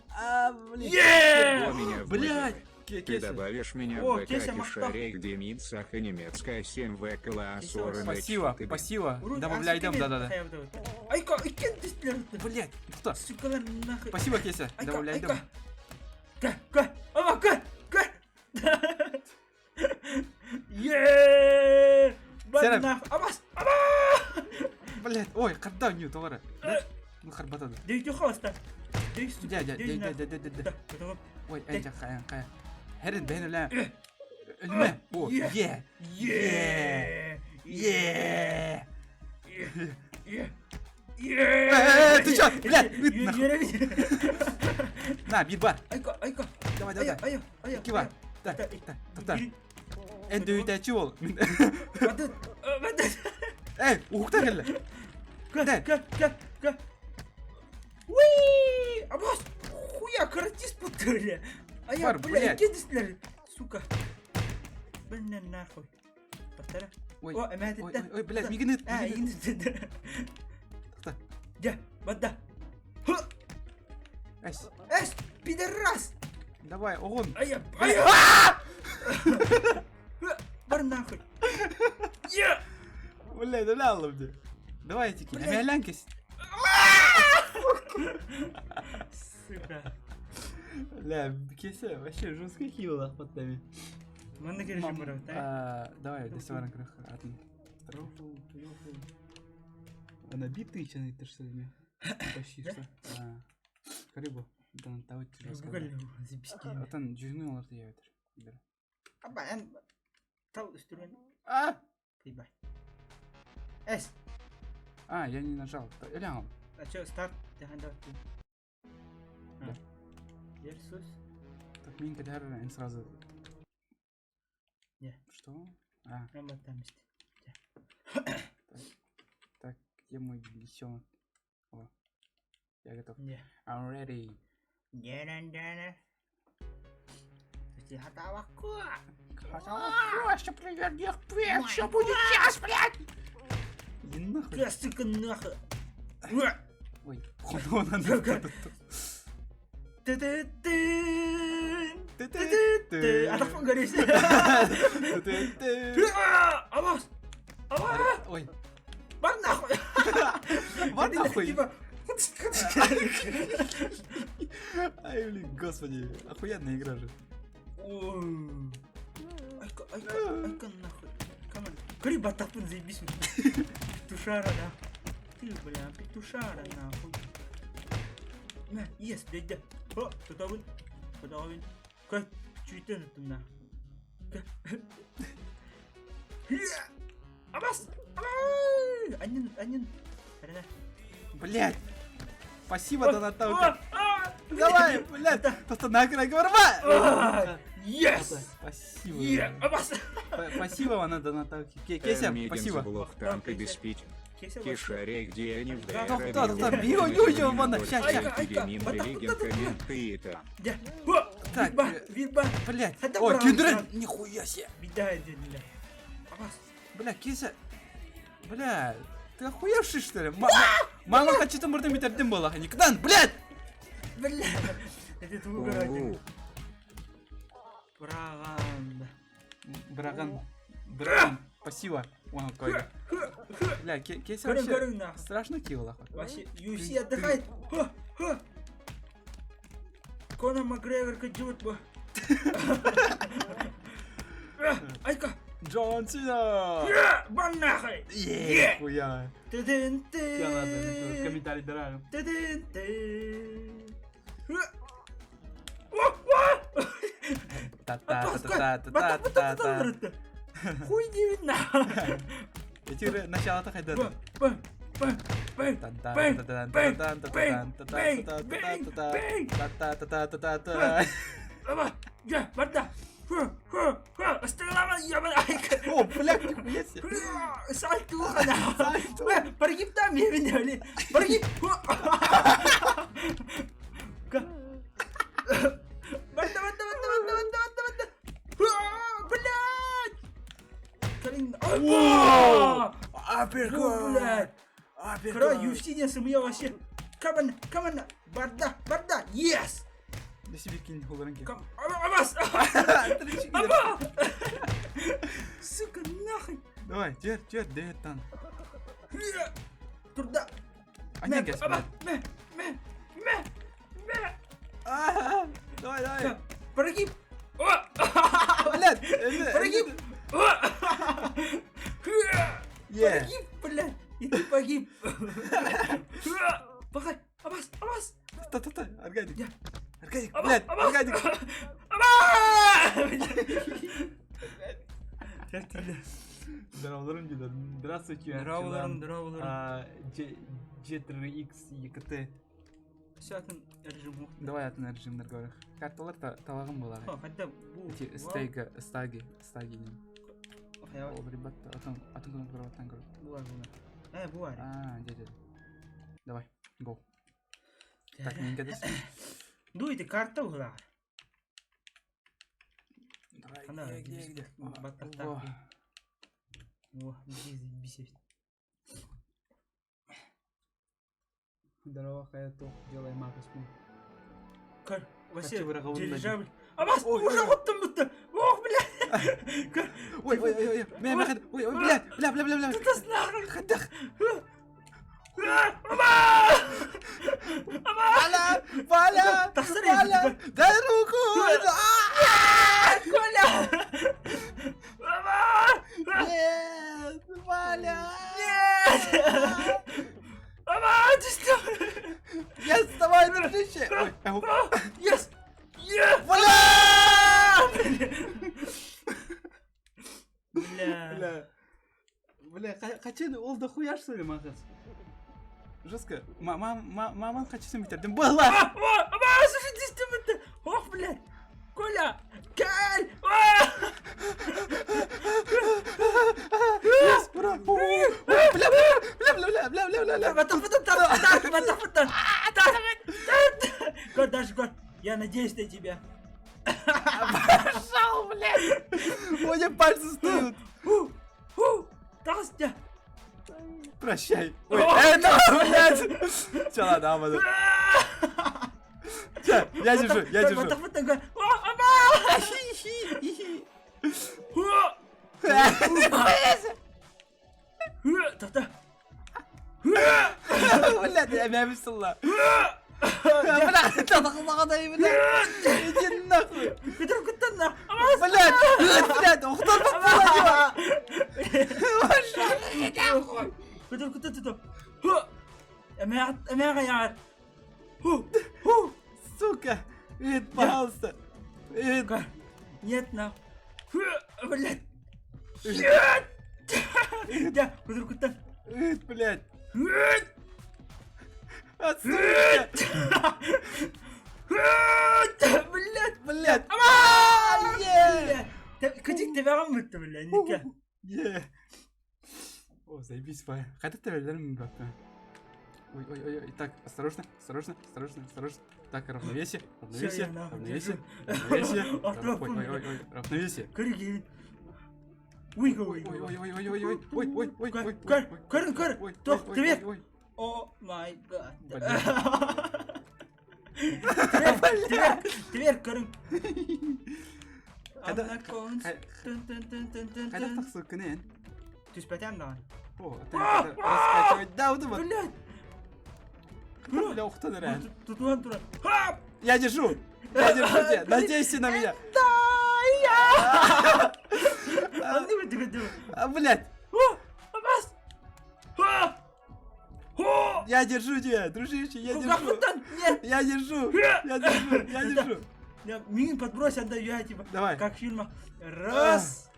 А, блин. Меня в Блядь. Ты добавишь меня О, в ВК Кеся Махтав. Кишарей, где Мид Саха немецкая 7 В Класс Спасибо, спасибо. Добавляй, да-да-да. Айка, иккен түстілер. Блядь, кто? Сукалар нахуй. Спасибо, Кеся. Айка, Добавляй, айка. Ка, ка, ама, ка, ка. Еее. Сэрэ. Бар нахуй. Абас, аба. Блядь, ой, когда нью, товары. Ну, харбата да. Дейті хоста. Дей, сука. Дя, дя, дей дя, нахуй. дя, дя, дя, дя. Да, потом. Ой, эй, дя, хая, хая. Херин, бен, ля. Өлмө. О, Е. е. Е. Е. Е. Э, ты чё, блядь, ыт нахуй. нахуй. На, бир бар. Айка, айка. Давай, давай, Ая, давай. ая, ая. Кива. Так, так, так. Эн дөйдәчи бол. Бадыт, бадыт. Эй, уһукта кэллэ. Ка, Да. ка, ка, ка. Уи! Абас! Хуя, каратист бля. А я, Бар, бля, блядь. кедислер, сука. Блин, нахуй. Повторя. Ой, О, эмэ, ой, ой, блядь, мигнет, А, мигнет. игнет. Тоқта. Я, вода. Ха! Эс, Эс, пидорас! давай, огонь. А я, а я! Бар нахуй. Я! Блядь, да ля Давай, тики, Блядь. эмэлэнкис. Сука. Ля, кесе, вообще жестко хилла под нами. Манна керешим бар, да? А, Давай, доставай крых. Она битый, че ты что ли? Почти что. Карибу. Да, тавыт жестко. Отан жүзүнү оларды ябетер. Аба, эн тал үстүрен. А! Ебать. Эс, А, я не нажал. Или он? а чё, старт, да, Да. Версус. Так, Минка Дэр, сразу. Не. Что? А, Прямо там есть. так, где мой лисенок? О, я готов. Не. I'm ready. Не-не-не-не. Что будет сейчас, блядь? Иди нахуй. Да, сука, нахуй. Уа! Ой, он Сука. Ты-ты-ты. Ты-ты-ты. А так он горит. Абас! Абас! Ой, Бар нахуй! бар нахуй. Типа, Ай, блин, господи, охуенная игра же. Ой. Айка, айка, айка нахуй. Камон. Кори батапын заебись. Петушара, да. Ты, бля, петушара, нахуй. На, ес, блядь, да. О, тутабын. Тутабын. Как чуйтен это на. Абас! Абас! Анин, анин. Арина. Блядь. Спасибо, Донаталка. А, Давай, блядь, просто нахрен говорба. Yes! Спасибо. Е, Абас! Спасибо, она Донаталки. Кеся, спасибо. Блок танка обеспечен. Кишарей, где они в Да, да, да, да, био, ю, ю, вон, ща, ща. Так, Так, Вирба, Блядь. Это Ой, правда. Кендрен, нихуя себе. Беда, беда. Абас! Бля, Кеся. Бля, ты охуевший, что ли? Мама хочет мурдым битердим была. Никогда, блядь! Бля! Это твой городик. Браган. Браган. Браган. Спасибо. Вон какой. Бля, Кейси Көрүн вообще көрүн нахуй. страшно килла. Вообще, UFC отдыхает. Ха, ха. Конор Макгрегор кыдьыбыт бу. Айка. Джон Сина! Бан нахуй. Е, хуя. Тыдын Ладно, ты. комментарий дорогу. Тыдын ты. Та-та-та-та-та-та-та. Хуй диэбит на. Эти начало-то хайда. Б, б, б, б, Та-та-та-та-та-та-та-та-та-та-та-та-та-та-та-та-та. Аба, я, барда. Ху, ху, ху, Асталама, я, айка. О, блядь, нихуя себе. Сальтуха, на. Прогиб там, я видел. Прогиб. Барда, барда, барда, барда, барда, барда, барда. Блядь! Блин, Воу! Апперкот! Блядь! Кра, UFC диэн сымыйа вообще. Come on, come on, барда, барда, yes! Да себе кинь холоранки. Come, абас! Аба! Сука, нахуй! Давай, тер, тер, де там. Турда! А не, газ, Аба! блядь. Мэ, мэ, мэ, мэ! А, Давай, давай. Прогиб! Блядь! Прогиб! Е. Погиб, блядь! И ты погиб! Пахай! Абас! Абас! Та-та-та, Аркадик. Я. Аркадик, Абас! блядь, Абас! Аркадик. Абас! Здраволарым, деда. Здравствуйте. Здраволарым, здраволарым. А, G3X EKT. Все, атын режим. Давай атын режим наргорах. Карталар талагым болады. Хотя бу. Эти стейга, стаги, стаги. Ол, ребята, атын атын көнө көрөп аттан көрөп. Буар буар. Э, буар. А, дядя. Давай, го. Так, мен кедес. Ду эти карта угла. Давай, Ана, где, где, где? баттахта. Во. О, бисит. Здорово, Хаяту, делай макасму. Көр, вообще, Хочу врага дирижабль. Абас, Ой, уже ой. оттым бутты. Ох, бля. Көр, Ой, ой, ой, ой, мә, мә, ой, ой, бля, бля, бля, бля, бля. тутас нахуй. Хадах. Аба! Валя, Валя, Тахсыр Валя, дай руку. А, Коля! Аба! Нет, Валя. Нет! Аба, ты что? Я вставай, дружище. Ой, ау. Yes! Yes! Валя! Бля. Бля. Бля, хочу, ол дохуя что ли, махас? Жестко. Маман хочу сен битердим. Была! Аба, аба, слушай, ты что это? Ох, блядь! Коля! Каль! А! Yes, ура! Бля, бля, бля, бля, бля, бля, бля, бля. Потом, потом, так, так, потом, потом, так, так. Кот, даже кот, я надеюсь на тебя. Пошел, блядь! У меня пальцы встают. Ху, ху, Тастя. Прощай. Ой, это, блядь! Все, ладно, амаду. Все, я держу, я держу. Потом, потом, о, аба! Ху, ху, так, Блядь, я меня высыла. Бля, блядь, иди нахуй. Көтөр көтөр Блядь, блядь, ухтар Көтөр көтөр көтөр. Ху. Эмээ эмээ яар. Ху. Ху. Сука, Ид, пожалуйста. Ид. Нет на. Ху, блядь. Нет. Да, көтөр көтөр. Ид, блядь. Нет. Сука. Блядь. Блядь. Блядь. Көтүк тебэҕин бүттэ блядь. Ника. Е. О, заебись, бай. Хотя ты вернем бабка. Ой, ой, ой, ой, так, осторожно, осторожно, осторожно, осторожно. Так, равновесие, равновесие, я нахуй равновесие, держу. равновесие. Артур, Ой, ой, ой, ой, равновесие. Көрү Уйга Ой, уйга. ой, ой, ой, ой, ой, ой, ой, ой, Көр, ой, көр, ой, көр, көр. ой, Тох, ой, привет. ой, ой. О май гад. Блядь. Твер, твер, көрүң. Когда- Хайдах тахсыккын эн? Түспэтээм даҕаны. О, это раскачивать. Да, вот вот. Блядь! Бля, ухтан эрэ. Тутуһан турар. Хап! Я держу! Я держу тебя! Надейся на меня! Да, я! Анны бит А, блядь! Абас! Я держу тебя, дружище, я держу! Нет! Я держу! Я держу! Я держу! Мин подбрось, отдаю я типа. Давай. Как в фильмах. Раз,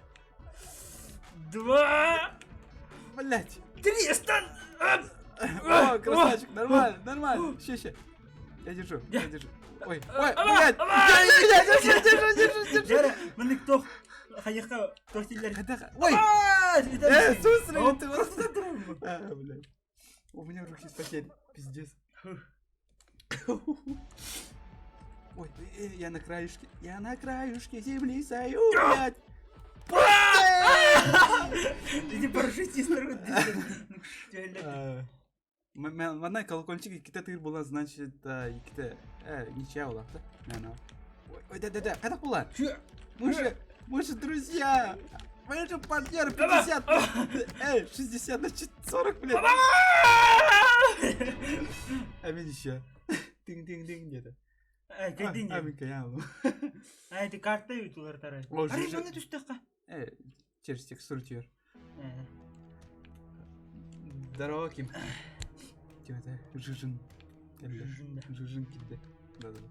два, Блять! три, стан! О, красавчик, нормально, нормально. Ща, ща. Я держу, я держу. Ой, ой, блядь! Я держу, держу, держу, держу! Жара, маннык тох, хайыха, тохтиллер. Ой! Слушай, ты просто А, блядь. У меня руки спотели, пиздец. Ой, я на краешке, я на краешке земли стою, блядь. Иди парашютист. Манна колокольчик иккитэ тыыр буолан, значит, иккитэ ничья буолахта. Ой, ой, да-да-да, хайдах буолар? Мы же друзья! Мы же партнеры 50! Эй, 60 на 40, блядь! А мен еще. Тинг-тинг-тинг где-то. Э, кайдин. А, мен каян. Ай, ты карта ютулар тарай. Арай, манна түстәкка. Э, через текстуру тиер. Здорово, Ким. Ким это? Жижин. Жижин, да. Жижин килде. Да-да-да.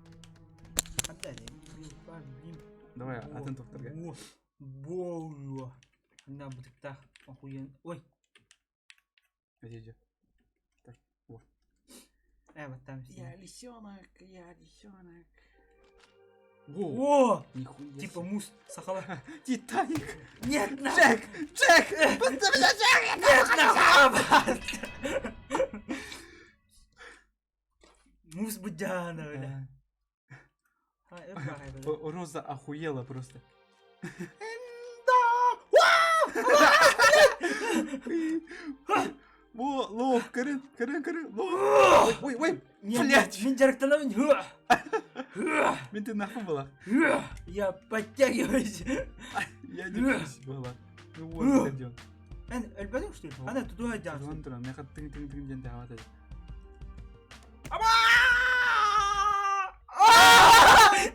Давай, атын тохторга. Во, На бутыктах охуен. Ой. Где, где? Так, вот. Вот там Я лисенок, я лисенок. Во! О! Нихуя Типа мус, сахала. Титаник! Нет, на! Джек! Джек! Пусти меня, Джек! Нет, нахуй! Мус Будяна, бля. Роза охуела просто. Во, лох, көрүн, көрүн, көрүн, лох. Ой, ой, блядь. Мин дьарыктанабын. Мин ты нахуй была. Я подтягиваюсь. Я держусь была. Ну вот, где он. Эн, өлбөтүң что ли? Ана тутуга жаансың. Тутуган туран, меха тың тың тың диэн тэхават.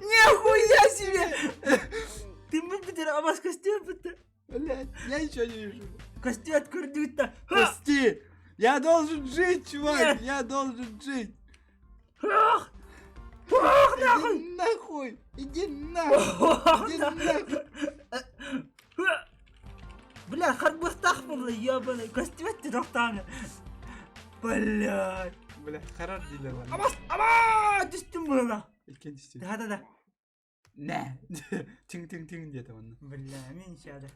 Нихуя себе! Ты мы абас костюм Блядь, я ничего не вижу. Костюм көрдүк Пусти! Я должен жить, чувак! Нет. Я должен жить! Ах! Иди нахуй! Иди нахуй! Иди нахуй! Бля, харбыстах был, ебаный, костюм ты Бля. Бля, харар дийлер бар. Абас, аба, түстүм было. Иккен түстүм. Да, да, да. Нэ. Тиң тиң тиң диэтэ манна. Бля, мен сяда.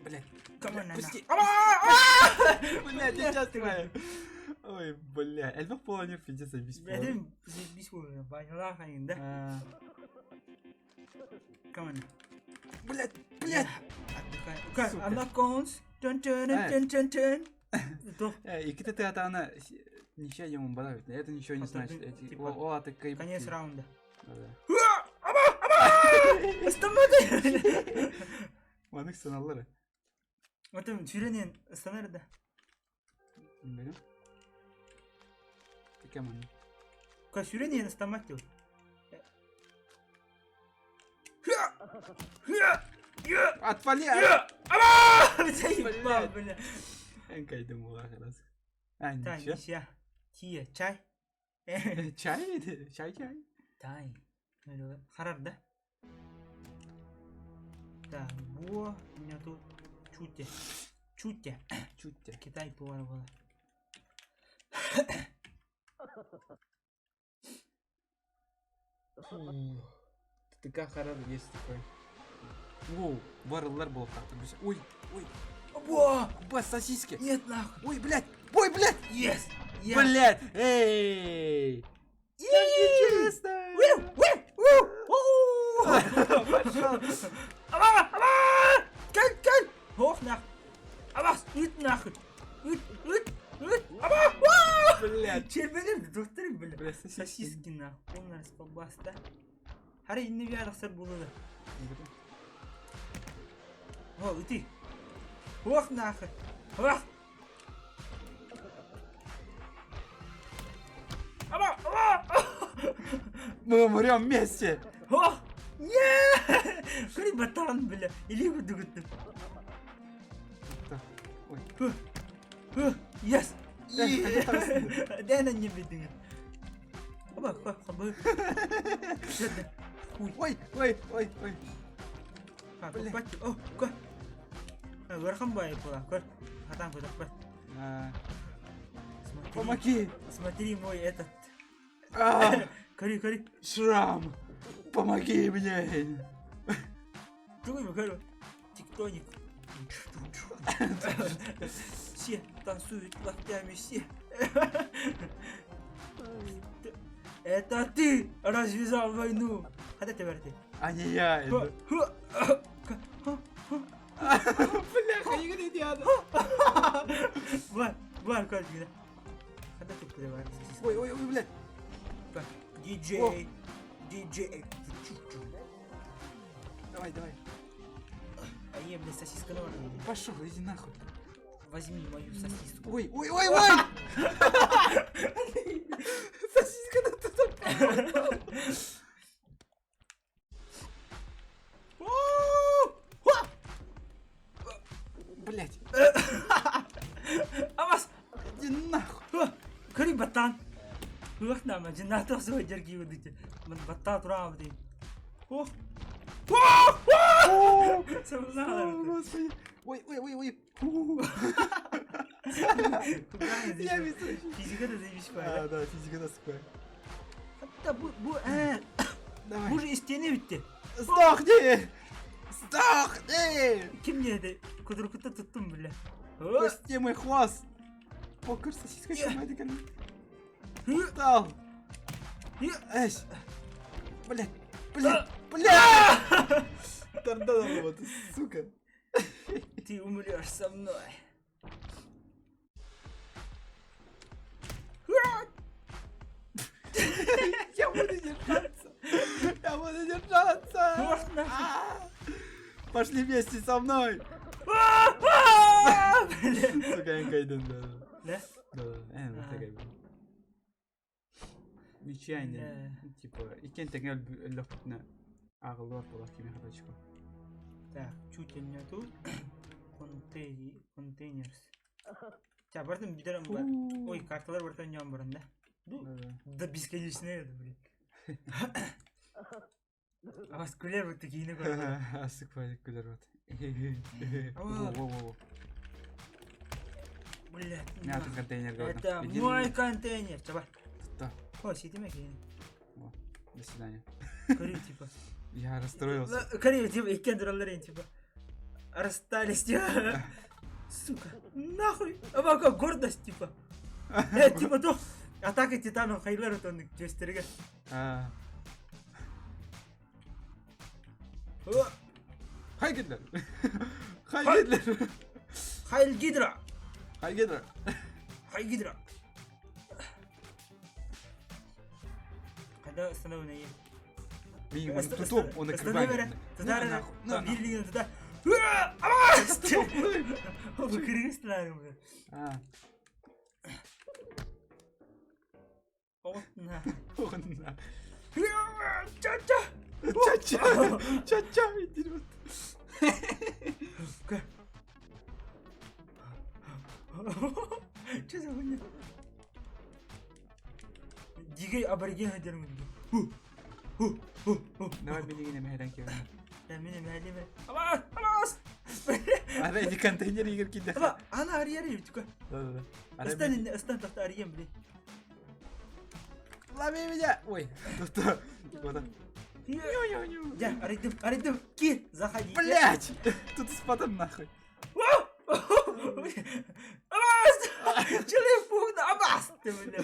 Блядь. Пусти. Блядь, я сейчас твоя. Ой, бля, элбэх буолан пиздец заебись буолар. Бэдим заебись буолар. Банялах айын, да? Come on. Блядь, блядь. Отдыхай. Она конс. Тын тын тын тын тын. Иккитэ тыатаана ничья ему бадавит. Это ничего не значит. Типа, О, ты кайб. Конец раунда. Останови! Маннык сыналлар. Отым сүүрэн ыстанар да. Билем. Тикэ манна. Ка сүүрэн ыстаммат дип. Отвали! Заебал, бля. Эн кайдым була раз. А, Да, ничего. ничья. Тия, чай. Чай? Чай, чай. Тай. Харар, да? Так, во, у меня тут чути. Чути. Чути. Китай повар была. ТТК харар есть такой. Воу, варылар был как-то. Ой, ой. Во! Бас, сосиски. Нет, нахуй. Ой, блядь. Ой, блядь. Yes! Yes! Блядь. Эй! Так нечестно. Пошел. Аба! Аба! Кел, кел! Хох нах! Абас, үт нахуй! Үт, үт, үт! Аба! Блядь. Чербелер, доктор, бля. Бля, сосиски. Сосиски нахуй. Полная расколбас, да? Хары инне bir арахсар булды. О, үти. Ох нахуй! Ох! Ама! Ама! Мы умрем вместе! Ох! Не! Кри батан, бля! Или выдугутты. Ой. Yes! Дэна не видно. Оба, хоба. Ой, ой, ой, ой. О, көр. Ыарахан баайы була, көр. Хатан көтөхпөт. Помоги! Смотри мой этот. Кори, кори. Шрам! Помоги мне! Тугуй, көр. Тектоник. Все танцуют локтями, все. Это ты развязал войну. Хата ты А не я. Бляха, не надо. Бар, бар, көр, Хата ты бар. Ой, ой, ой, блядь. Диджей, диджей. Давай, давай. А я, блядь, сосиска на Пошел, иди нахуй. Возьми мою сосиску. Ой, ой, ой, ой! Сосиска на тут. Блять. А вас! Иди нахуй! Кори батан! Туох нама, жиннаатах сылдьар киибитэ. Баттаа тураабытый. О! О, Сабыллаах Господи! Ой, ой, ой, ой! Я везучий. Физика да заебись А, да, физика да такое. Hatta bu bu э Давай. бу же истиэнэ бүттэ. Сдохни! Сдохни! Ким диэти кутурукута туттум бля. Пусти мой хвост! О, көр сосиска еще Устал! Эсь! Блять! Блять! Блять! Торнадо вот, сука! Ты умрешь со мной. Я буду держаться! Я буду держаться! Ох, нахуй. Пошли вместе со мной! Сука, я кайден, да. Да? Да, да, да. Нечаянно, типа, иккен тэҥэ өллөхпүтүнэ ааҕыллыбат буолар кимиэхэ да очко. Так, чуть у меня тут. Контейнерс. Ча, бардым бидерем бар. Ой, карталар бартан ням баран, да? Да бесконечные это, блин. А вас күлэр вот такие не Асык күлэр вот. Во-во-во. Блядь. Мятый контейнер говорит. Это мой контейнер. Чаба. Да. О, сидим я До свидания. Курю, типа. Я расстроился. Курю, типа, и кендралларин, типа. Расстались, типа. Сука, нахуй. А какая гордость, типа. Э, типа, то. Атака титанов хайлар вот он тестерге. А. Хай Гитлер! Хай Гитлер! Хайль Гидра! Хай Гидра! Хай Гидра! Когда остановлено Минимум тутом он накрывает. Туда, туда, туда. А. Отна. Отна. Ча-ча! Ча-ча! Ча-ча! Что за хуйня? Дикий абориген хотел. Давай билигин эмэһэрэн киирэн. Да, меня мэ Абас! Абас! Ара иди контейнер игер киде. Аба, ана арьяр типа. Да, да, да. Ыстан, ыстан тахта арьем, блин. Лови меня! Ой, тут вот. Я, аридым, аридым, кир, заходи. Блять! Тут спадом нахуй. Абас! Человек абас! Ты, бля.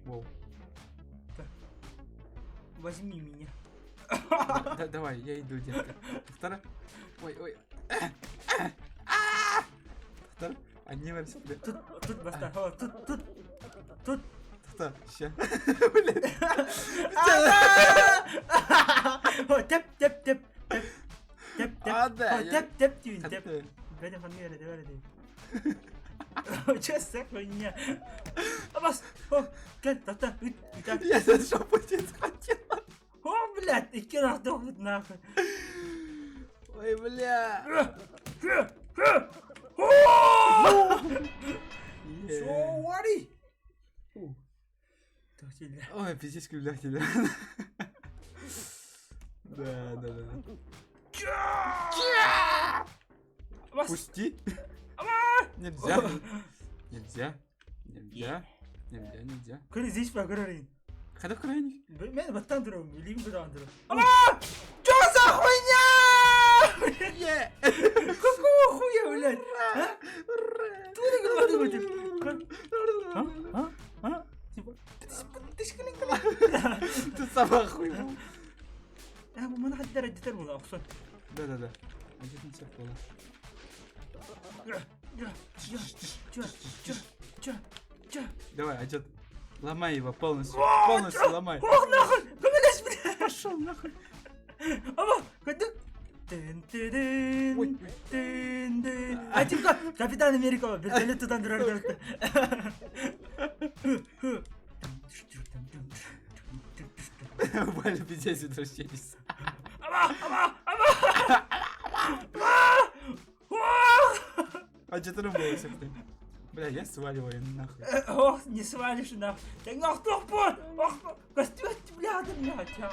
Воу. Возьми меня. Да, давай, я иду, детка. Вторая. Ой, ой. Вторая. Одни версии. Тут, тут, баста. О, тут, тут, тут. Тут, ща. Блин. О, тэп, тэп, тэп, тэп, тэп. А, да. Тэп, тэп түүн, тэп. Бэдэ ханны эрэ, тэп эрэ дии. Честно, хуйня. Абас, о, кэл, тата, ыт, ыта. Я за жопу тебе схватила. О, блядь, икки нахтохпут нахуй. Ой, бля. Sorry. Ой, пиздец, бля, тебя. Да, да, да. да. Пусти. Нельзя. Нельзя. Нельзя. Нельзя, нельзя. Көрө здесь по көрөрүн. Когда в крайних? Мен баттан турам, билим баттан турам. Чё за хуйня? Какого хуя, блядь? А? А? А? А? Типа, Ты сама хуй. А, бу маны хаддар эдитер була охсон. Да, да, да. Один все было. Давай, а Ломай его полностью. Полностью ломай. Ох, нахуй! Көмөлөс, бля! Пошел нахуй. Аба, көдүк. Тын тыдын, Ой. тын тын. А типа Капитан Америка вертолет тутан турар. Валя, пиздец, извращенец. Аба, аба, аба! А что ты было все Бля, я сваливаю нахуй. Ох, не свалишь нахуй. Так ох, тохпот! Ох, костюм, бля, да, бля, чао.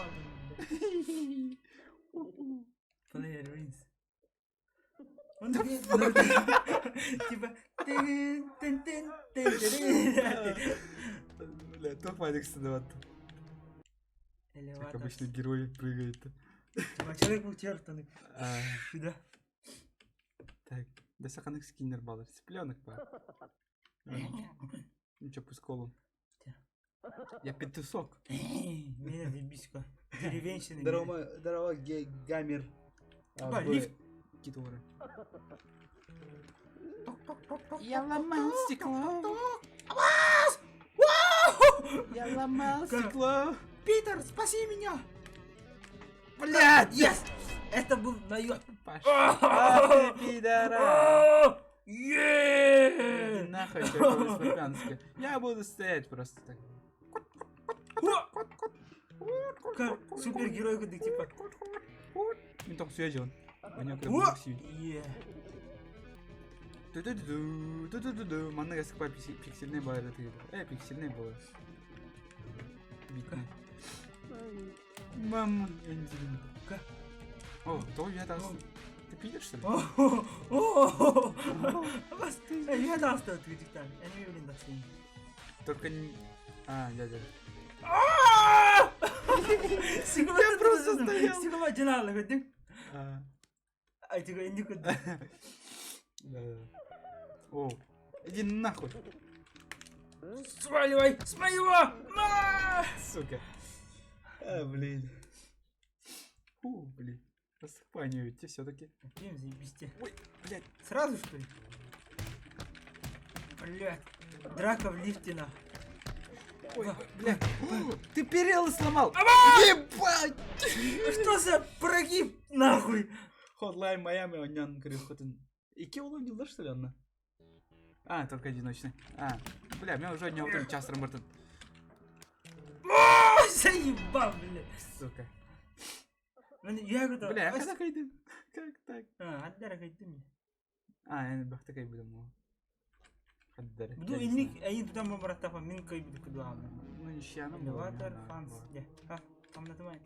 Player wins. Он типа тын тын тын тын тын. Бля, топ Алекс виноват. Как обычно герой прыгает. Типа человек был чертанный. А, Да. Так, да саханых скиннер баллар. Цыпленок па. Ну чё, пусть колу. Я петусок. Меня заебись-ка. Деревенщина. Здорово, здорово, гамер. Ба, лифт. Китуры. Я ломал стекло. Я ломал стекло. Питер, спаси меня! Блядь! Yes! Это был наёб. Пошла ты, пидорас! Иди Еее! нахуй, человек Я буду стоять просто так. Как супергерой кудык типа. Мен тоқ сүйе жон. Меня О! Е. Ту-ду-ду-ду, ту-ду-ду-ду. Манна касыкпа пиксельный бар это. Пиксельный было. Битный. Мама, я не знаю. О, то я там. Ты пидор, что ли? О, Я даст ответить там. Я не уверен, даст. Только не... А, дядя. Я просто стоял. Сигма жинал көдүк. А, Ай, тиго инди көдүк. да. О, иди нахуй, Сваливай с моего! На! сука. А, блин. Фу, блин. Рассыпание ведь все-таки. Блин, заебись те. Ой, блядь. Сразу что ли? Блядь. Драка в лифте на. Ой, блядь. Ты перила сломал. Ебать! Что за прогиб нахуй? Hotline Miami он крыхотын. Ики уловил, что ли, он? А, только одиночный. А, бля, меня уже не вот час работает. О, заебал, блядь. Сука. Я говорю, Бля, я как иду? Как так? А, отдара кайдым. А, я бахта кай буду. Хаддар. Буду инник, ай туда мабрата, мин кай буду куда. Ну, нища, ну, Элеватор, фанс. А, там натымай.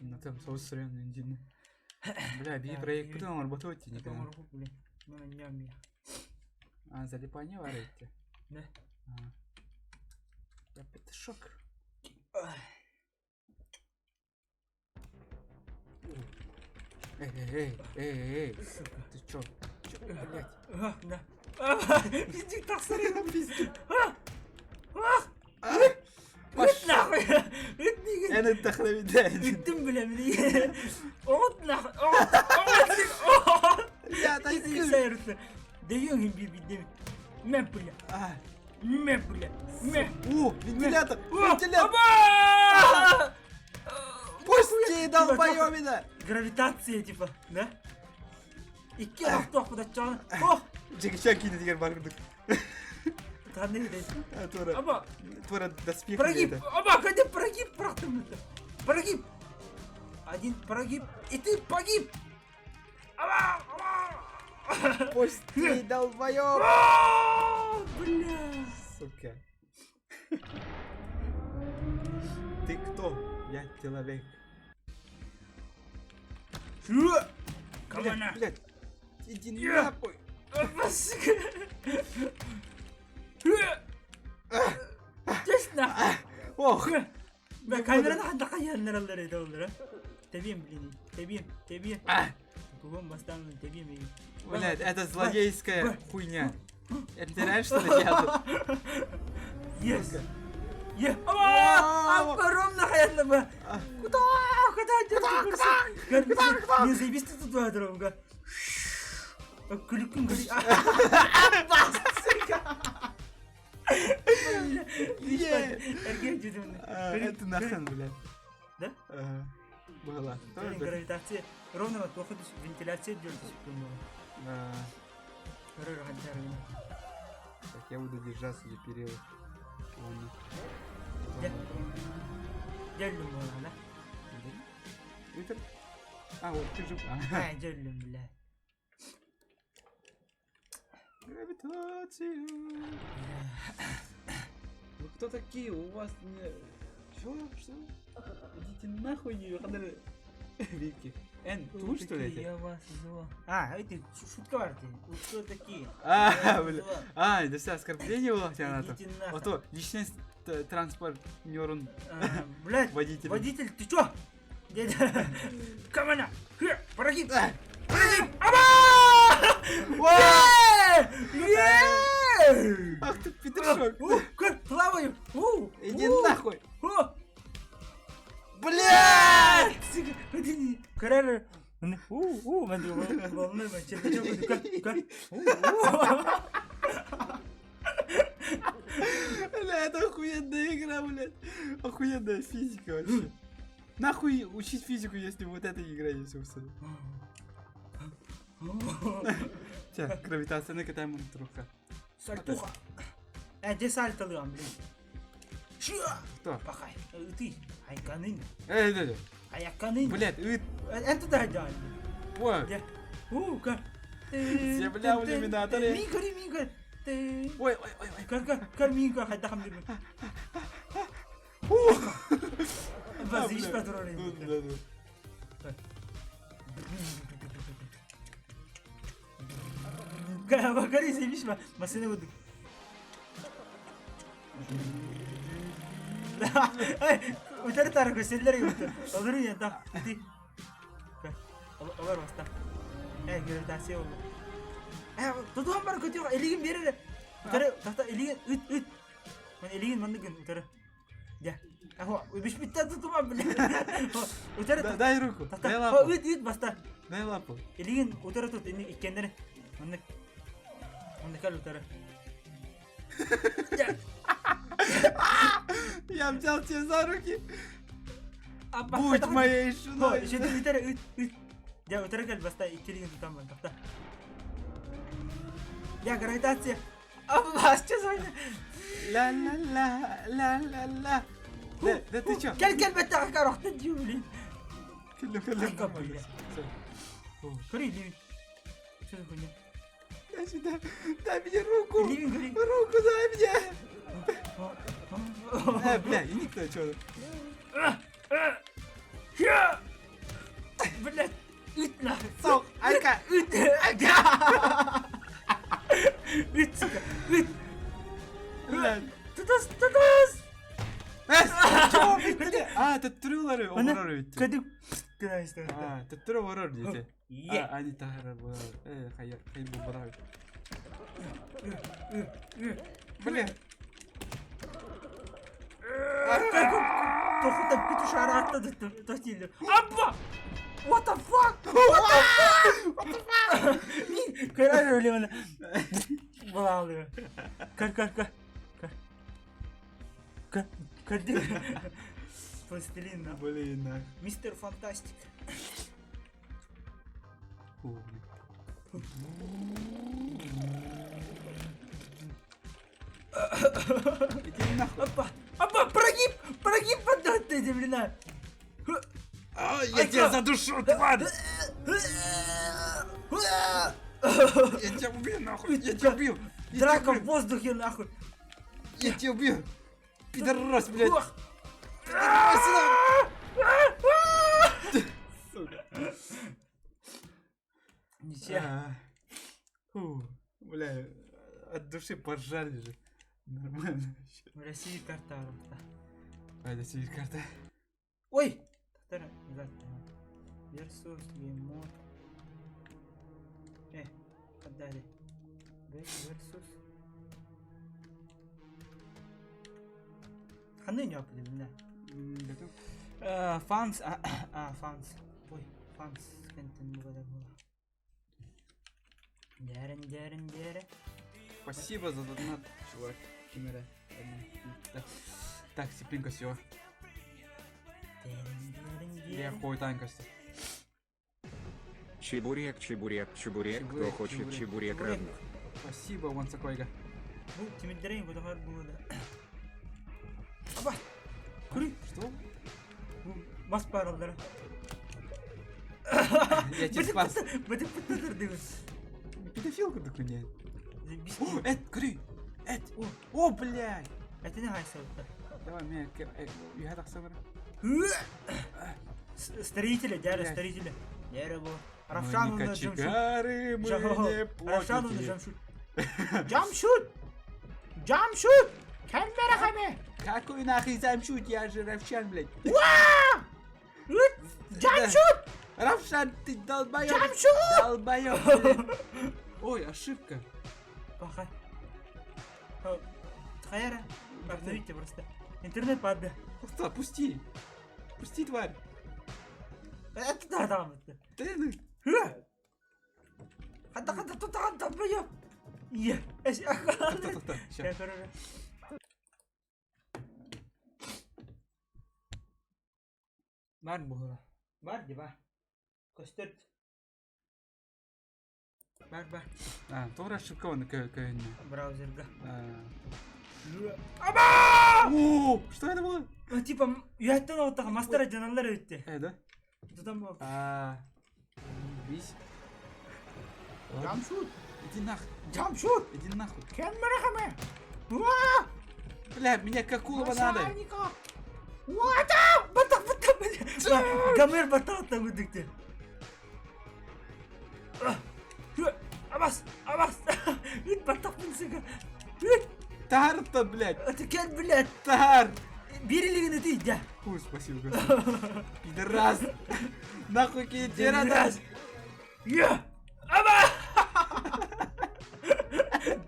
На там соус сырен, индин. Бля, би проект потом работать никогда. Ну, не мне. А, залипание варите? Да. Я петушок. Эй, эй, эй, эй, эй, ты чё? Чё, блядь? А, да. Пиздюк так сырый. Пиздюк. А! Ыт нахуй! Ыт деген. Эн ыттахна Ыттым бля мени. Оғыт нахуй! Оғыт! Оғыт! Я так Даем им бибидем. Мэ, бля. А. Мэ, бля. Мэ. О, вентилятор! О, Вентилятор! Аба! Пусти, долбоёбина! Гравитация, типа, да? Икки олохтоохпут оччоҕуна. Ох! Джеки киинэтигэр бар курдук. Ханна иһитэй? Туора, Аба, туора доспех прогиб! это. Аба, когда прогиб бырахтым. Прогиб! Один прогиб, и ты погиб! Аба! Аба! Пусти, долбоёб! А, Бля! Сука. Ты кто? Я человек. Камана! Блядь, блядь. Иди нахуй. Честно! Ох. Бля, камераны ханна хайаннараллар edi оллара. Тебием, блин, тебием, тебием. Тугом бастан тебием. Блядь, это злодейская хуйня. Это ты реально что ли делал? Yes. Yeah. А, ровно хаянна ба. Куда? Куда? Куда? Куда? Куда? Не заебись ты тут дорога. Күлүккүн көрүй. Эрге жүдүм. Это нахрен, блядь. Да? Ага. Была. Гравитация. Ровно вот выход вентиляция идет. А, Так, я буду держаться за перила. Ладно. Дьэллим буолла, да? Твиттер? А, вот ты же. А, дьэллим, бля. Гравитация. Вы кто такие? У вас не... Чё? Что? Идите нахуй, не выходили. Вики. Эн, тут что ли эти? Я вас звал. А, это шутка варти. Вы кто такие? А, Я вас бля. звал. А, это все оскорбление было тебя на то. Идите нахуй. А то личность транспортерун А, Блядь, водитель. водитель, ты чё? Дядя, Камана, прогиб, прогиб, аба! Е! Ах ты петушок. У, как плаваю! У, Иди у, нахуй. у. Блядь! Сука, Карара. У, у, мен волны, мен червячок, как, как, у, у. Бля, это охуенная игра, блядь. Охуенная физика вообще. Нахуй учить физику, если вот эта игра есть, собственно. Тя, гравитация на катаем труха. Сальтуха. Э, где сальто лыам, блин? Чё? Кто? Пахай. Ты, айканын. Эй, дядя. Айканын. Блядь, ыт. Это да, да. Ой. Где? У, как? Земля в иллюминаторе. Микро, микро. Ой, ой, ой, ой. Кар, кар, кар, микро, хайда хамдыр. Бас, иш патрон. Ну, да, да. Bakar izlemiş mi? Masaya vurduk. Утары тары көсөллөр юкту. Олор я да. Иди. Олор баста. Э, гравитация oldu. Э, тутуган бар көтү элигин берер. Утары тахта элигин үт үт. Мен элигин мандыгын утары. Я. Ахо, үбүш битте тутуман биле. Утары Да- Дай руку, дай тахта. лапу, Үт үт баста. дай лапу. Илигин утары тут ини иккендери. Мындык. Мындык кал утары. Я. Я взял тебя за руки. Апа. Будь моей Хо, женой. еще утары үт үт. Я утары кал баста иккилигин тутам бар тахта. Я гравитация. Апа басча соня. Ла-ла-ла, ла-ла-ла. Да, да ты чё? Кел кел бетте акар охта дию блин. Кэллим, кэллим. Айка, блядь. Всё. Көрүй ливин. Что за хуйня? Дай сюда, дай мне руку. Ливин көрүй. Руку дай мне. Бля, и никто чё. Блядь, үт нахуй. Сок, айка. Үт. Үт, сука. Үт. Блядь. Тутас, тутас. Чего, блядь? А, это трюлары, Ана, оборор ведь. Кәдік. Кәдік. А, это трю оборор дети. Е. А, они тахара была. Хайр, хайр был Блин. Тохута петушара аттады тохтилер. Аппа! What the fuck? What the fuck? What the fuck? Мин көрөр өлемін. Бола алды. Көр, көр, көр. Көр. Көр, көр. Пластилин, да. Блин, нах. Мистер Фантастик. Фу, блин. Иди нахуй. Опа! Опа! Прогиб! Прогиб поддать ты, блин! А, я тебя задушу, тварь! Я тебя убью, нахуй! Я тебя убью! Я тебя Драка в убью! воздухе, нахуй! Я тебя убью! Пидорас, блядь! Ох! Пидорасина! Сука. Ничья. А, Фу, бля, от души поржали же. Нормально вообще. В России карта арахта. Ай, сидит карта. Ой! Versus Game Э, отдали. Versus. Ханны не определена. Готов? Фанс, а, фанс. Ой, фанс кентен было было. Дерен, дерен, дерен. Спасибо за донат, чувак. Кимера. Так, сипинка все. Дерен, дерен, Я дерен. хуй танкости. Чебурек, чебурек, чебурек, кто Чебурек, хочет чебурек. чебурек Чебурек. равно. Спасибо, Вансакойга. Бу тимирдерин кутахар было да. Аба! Күрүй! Что? Бу бас паралдара. Я тебя спас. Бытып бытыр деген. Педофилку такой нет. Бис. О, Эд, көрүй! Эд! О, блядь! Это не хайсалта. Давай, мен, үйе тақса бір. Строители, дәрі, Блядь. строители. Дәрі бу. Мы Равшан не уна Джамшут. кочегары, мы не Равшан уна плотники. Джамшут. Джамшут! Джамшут! Кәмбәрі қаме! Какой нахуй замшут, я же Равшан, блядь. Джамшут! Равшан, ты долбоёб. Джамшут! Долбоёб, блядь. Ой, ошибка. Бақай. Хайра, обновите просто. Интернет падает. Просто пусти. Пусти, тварь. Это да, там это. Ты, ну, Хата хата тут там долбоёб. Е, Тоқта, тоқта, ща. Бар була. Бар деба. Көстөрт. Бар бар. А, тоже ошибка он кө- Браузерга. А. Аба! О, что это было? Ну, типа, үйәттен оттаға мастера жаналар өтті. Э, да? Тутам бол. А, вись. Ладно. Джамшут! Иди нахуй, Джамшут! иди нахуй. Кәммәрәхәмә! Уа! Бля, меня как Акулова надо. Уата! Батақ батақ бля! Гомер батақ та күдікті. Абас! Абас! Үт батақ сука! Үт! Тар-то, блядь, Это кел, блядь! тар. Берилигini ты, да! Фу, спасибо, господи. Пидорас. Нахуй пидорас. Я! Аба!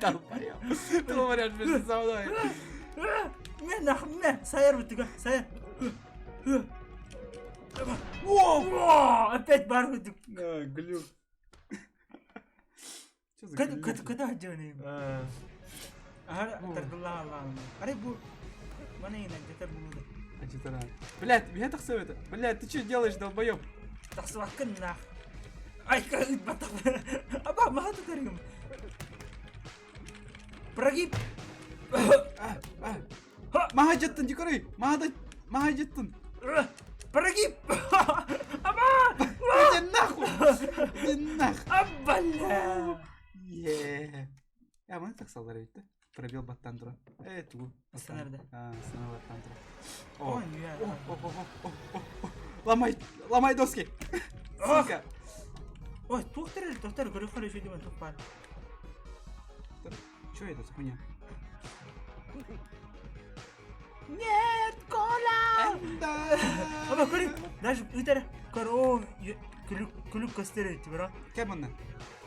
Долбоёб. Ты умрешь вместе со мной. Мә, нахуй, мә! Саяр бітігі, саяр! О! О, опять бар бітік. А, глюк. Что за Када, глюки? када, када ажаны? А, Ара, О. тардылла Аллахым. Аре бу, мана ина, жата булды. а что-то рано. Блядь, меня так совета. Блядь, ты что делаешь, долбоёб? Тақсыбаққын нах. Ай, кәгіт батақ. Аба, маға тұтарым. Прогиб. А, а. Маға жеттің, дикорый. Маға да, маға жеттің. Прогиб. Аба! Иди нахуй. Иди нахуй. Абаля. Е. Я маны так салдар ведь, да? Пробел баттан тура. Э, тугу. Станарда. А, станар баттан тура. О, Ой, я. о, о, о, о, о, о. Ломай, ломай доски. Сука. Ой, тоқтар, тоқтар, көрі қалай сөйдемін, тоқпар. Чё это за хуйня? Нет, кола! Да. Аба, көрі, даже үтәрі, көр, о, күлік, күлік көстері өтті, бра. Кем онна?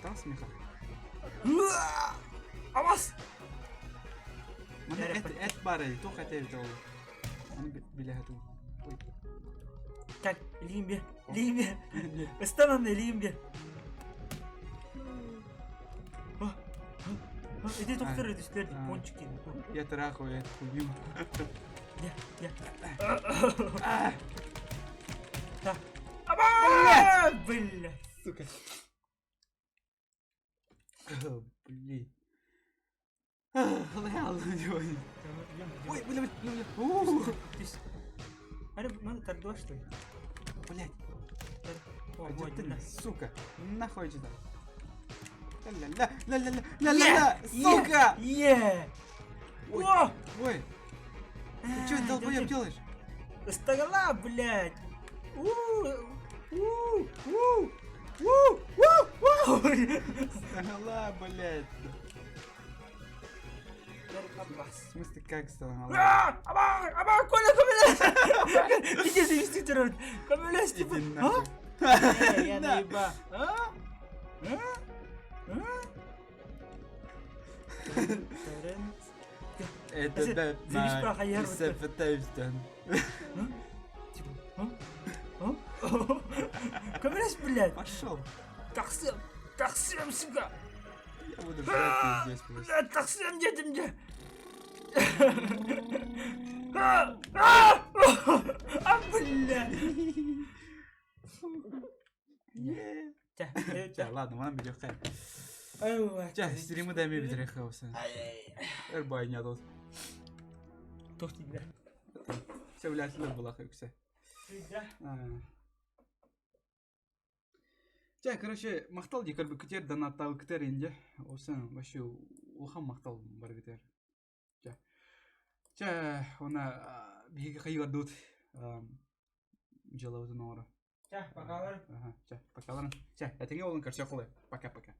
Там смеха. Абас! Мана Яры эт эт бар edi. Тух эт эбит ол. Аны биле хату. Ой. Так, илиим бер, илиим бер. Ыстанан илиим бер. Иди тоқтар өтістер, А. пончики. Я трахаю эту хуйню. Я, я. А, Так. Аба! Бля! сука. Ой, бля, бля, бля, бля. Аре, надо тардуа, что ли? Блядь. О, А вот, где ты, на. сука? Нахуй сюда. Ля-ля-ля-ля-ля-ля-ля-ля, сука! Е! Ой, О! ой, ты что, долбоеб, делаешь? Стола, блядь! У! У, у, у, у, у! Стола, блядь. В смысле, как стола? А! Аба! Аба! Коля, көмөлөс! Иди завести террор. Көмөлөс, типа. Иди А? нахуй. Э, Я Да. наеба. А? А? А? Это Завис Бэтмен. про Из Сепетевстен. Типа, а? А? Көмөлөс, блядь! Пошел. Тахсым! Тахсым, сука! Я буду жрать пиздец просто. Блядь, тахсым дедим де! А! А! А, блядь! Е. Чэ, Чэ, ладно, манан бүтүөххэ. Чэ, стримы да эмиэ бүтүөххэ осы. Өр байнядот. Туох дииллэр? Сөбүлээтилэр булах үксэ. Чэ, короче, махтал дии көрбүккүтүгэр донаттаабыккытыгар инде. Осын вообще улахан махтал барыгытыгар. Чэ. Чэ, уонна биһиги хайыгардыбыт дьыалабытын оҥоро. Чэ, пока. Ага, чэ, покаларын. Чэ, этэҥҥэ буолун көрсүөххэ. Пока-пока.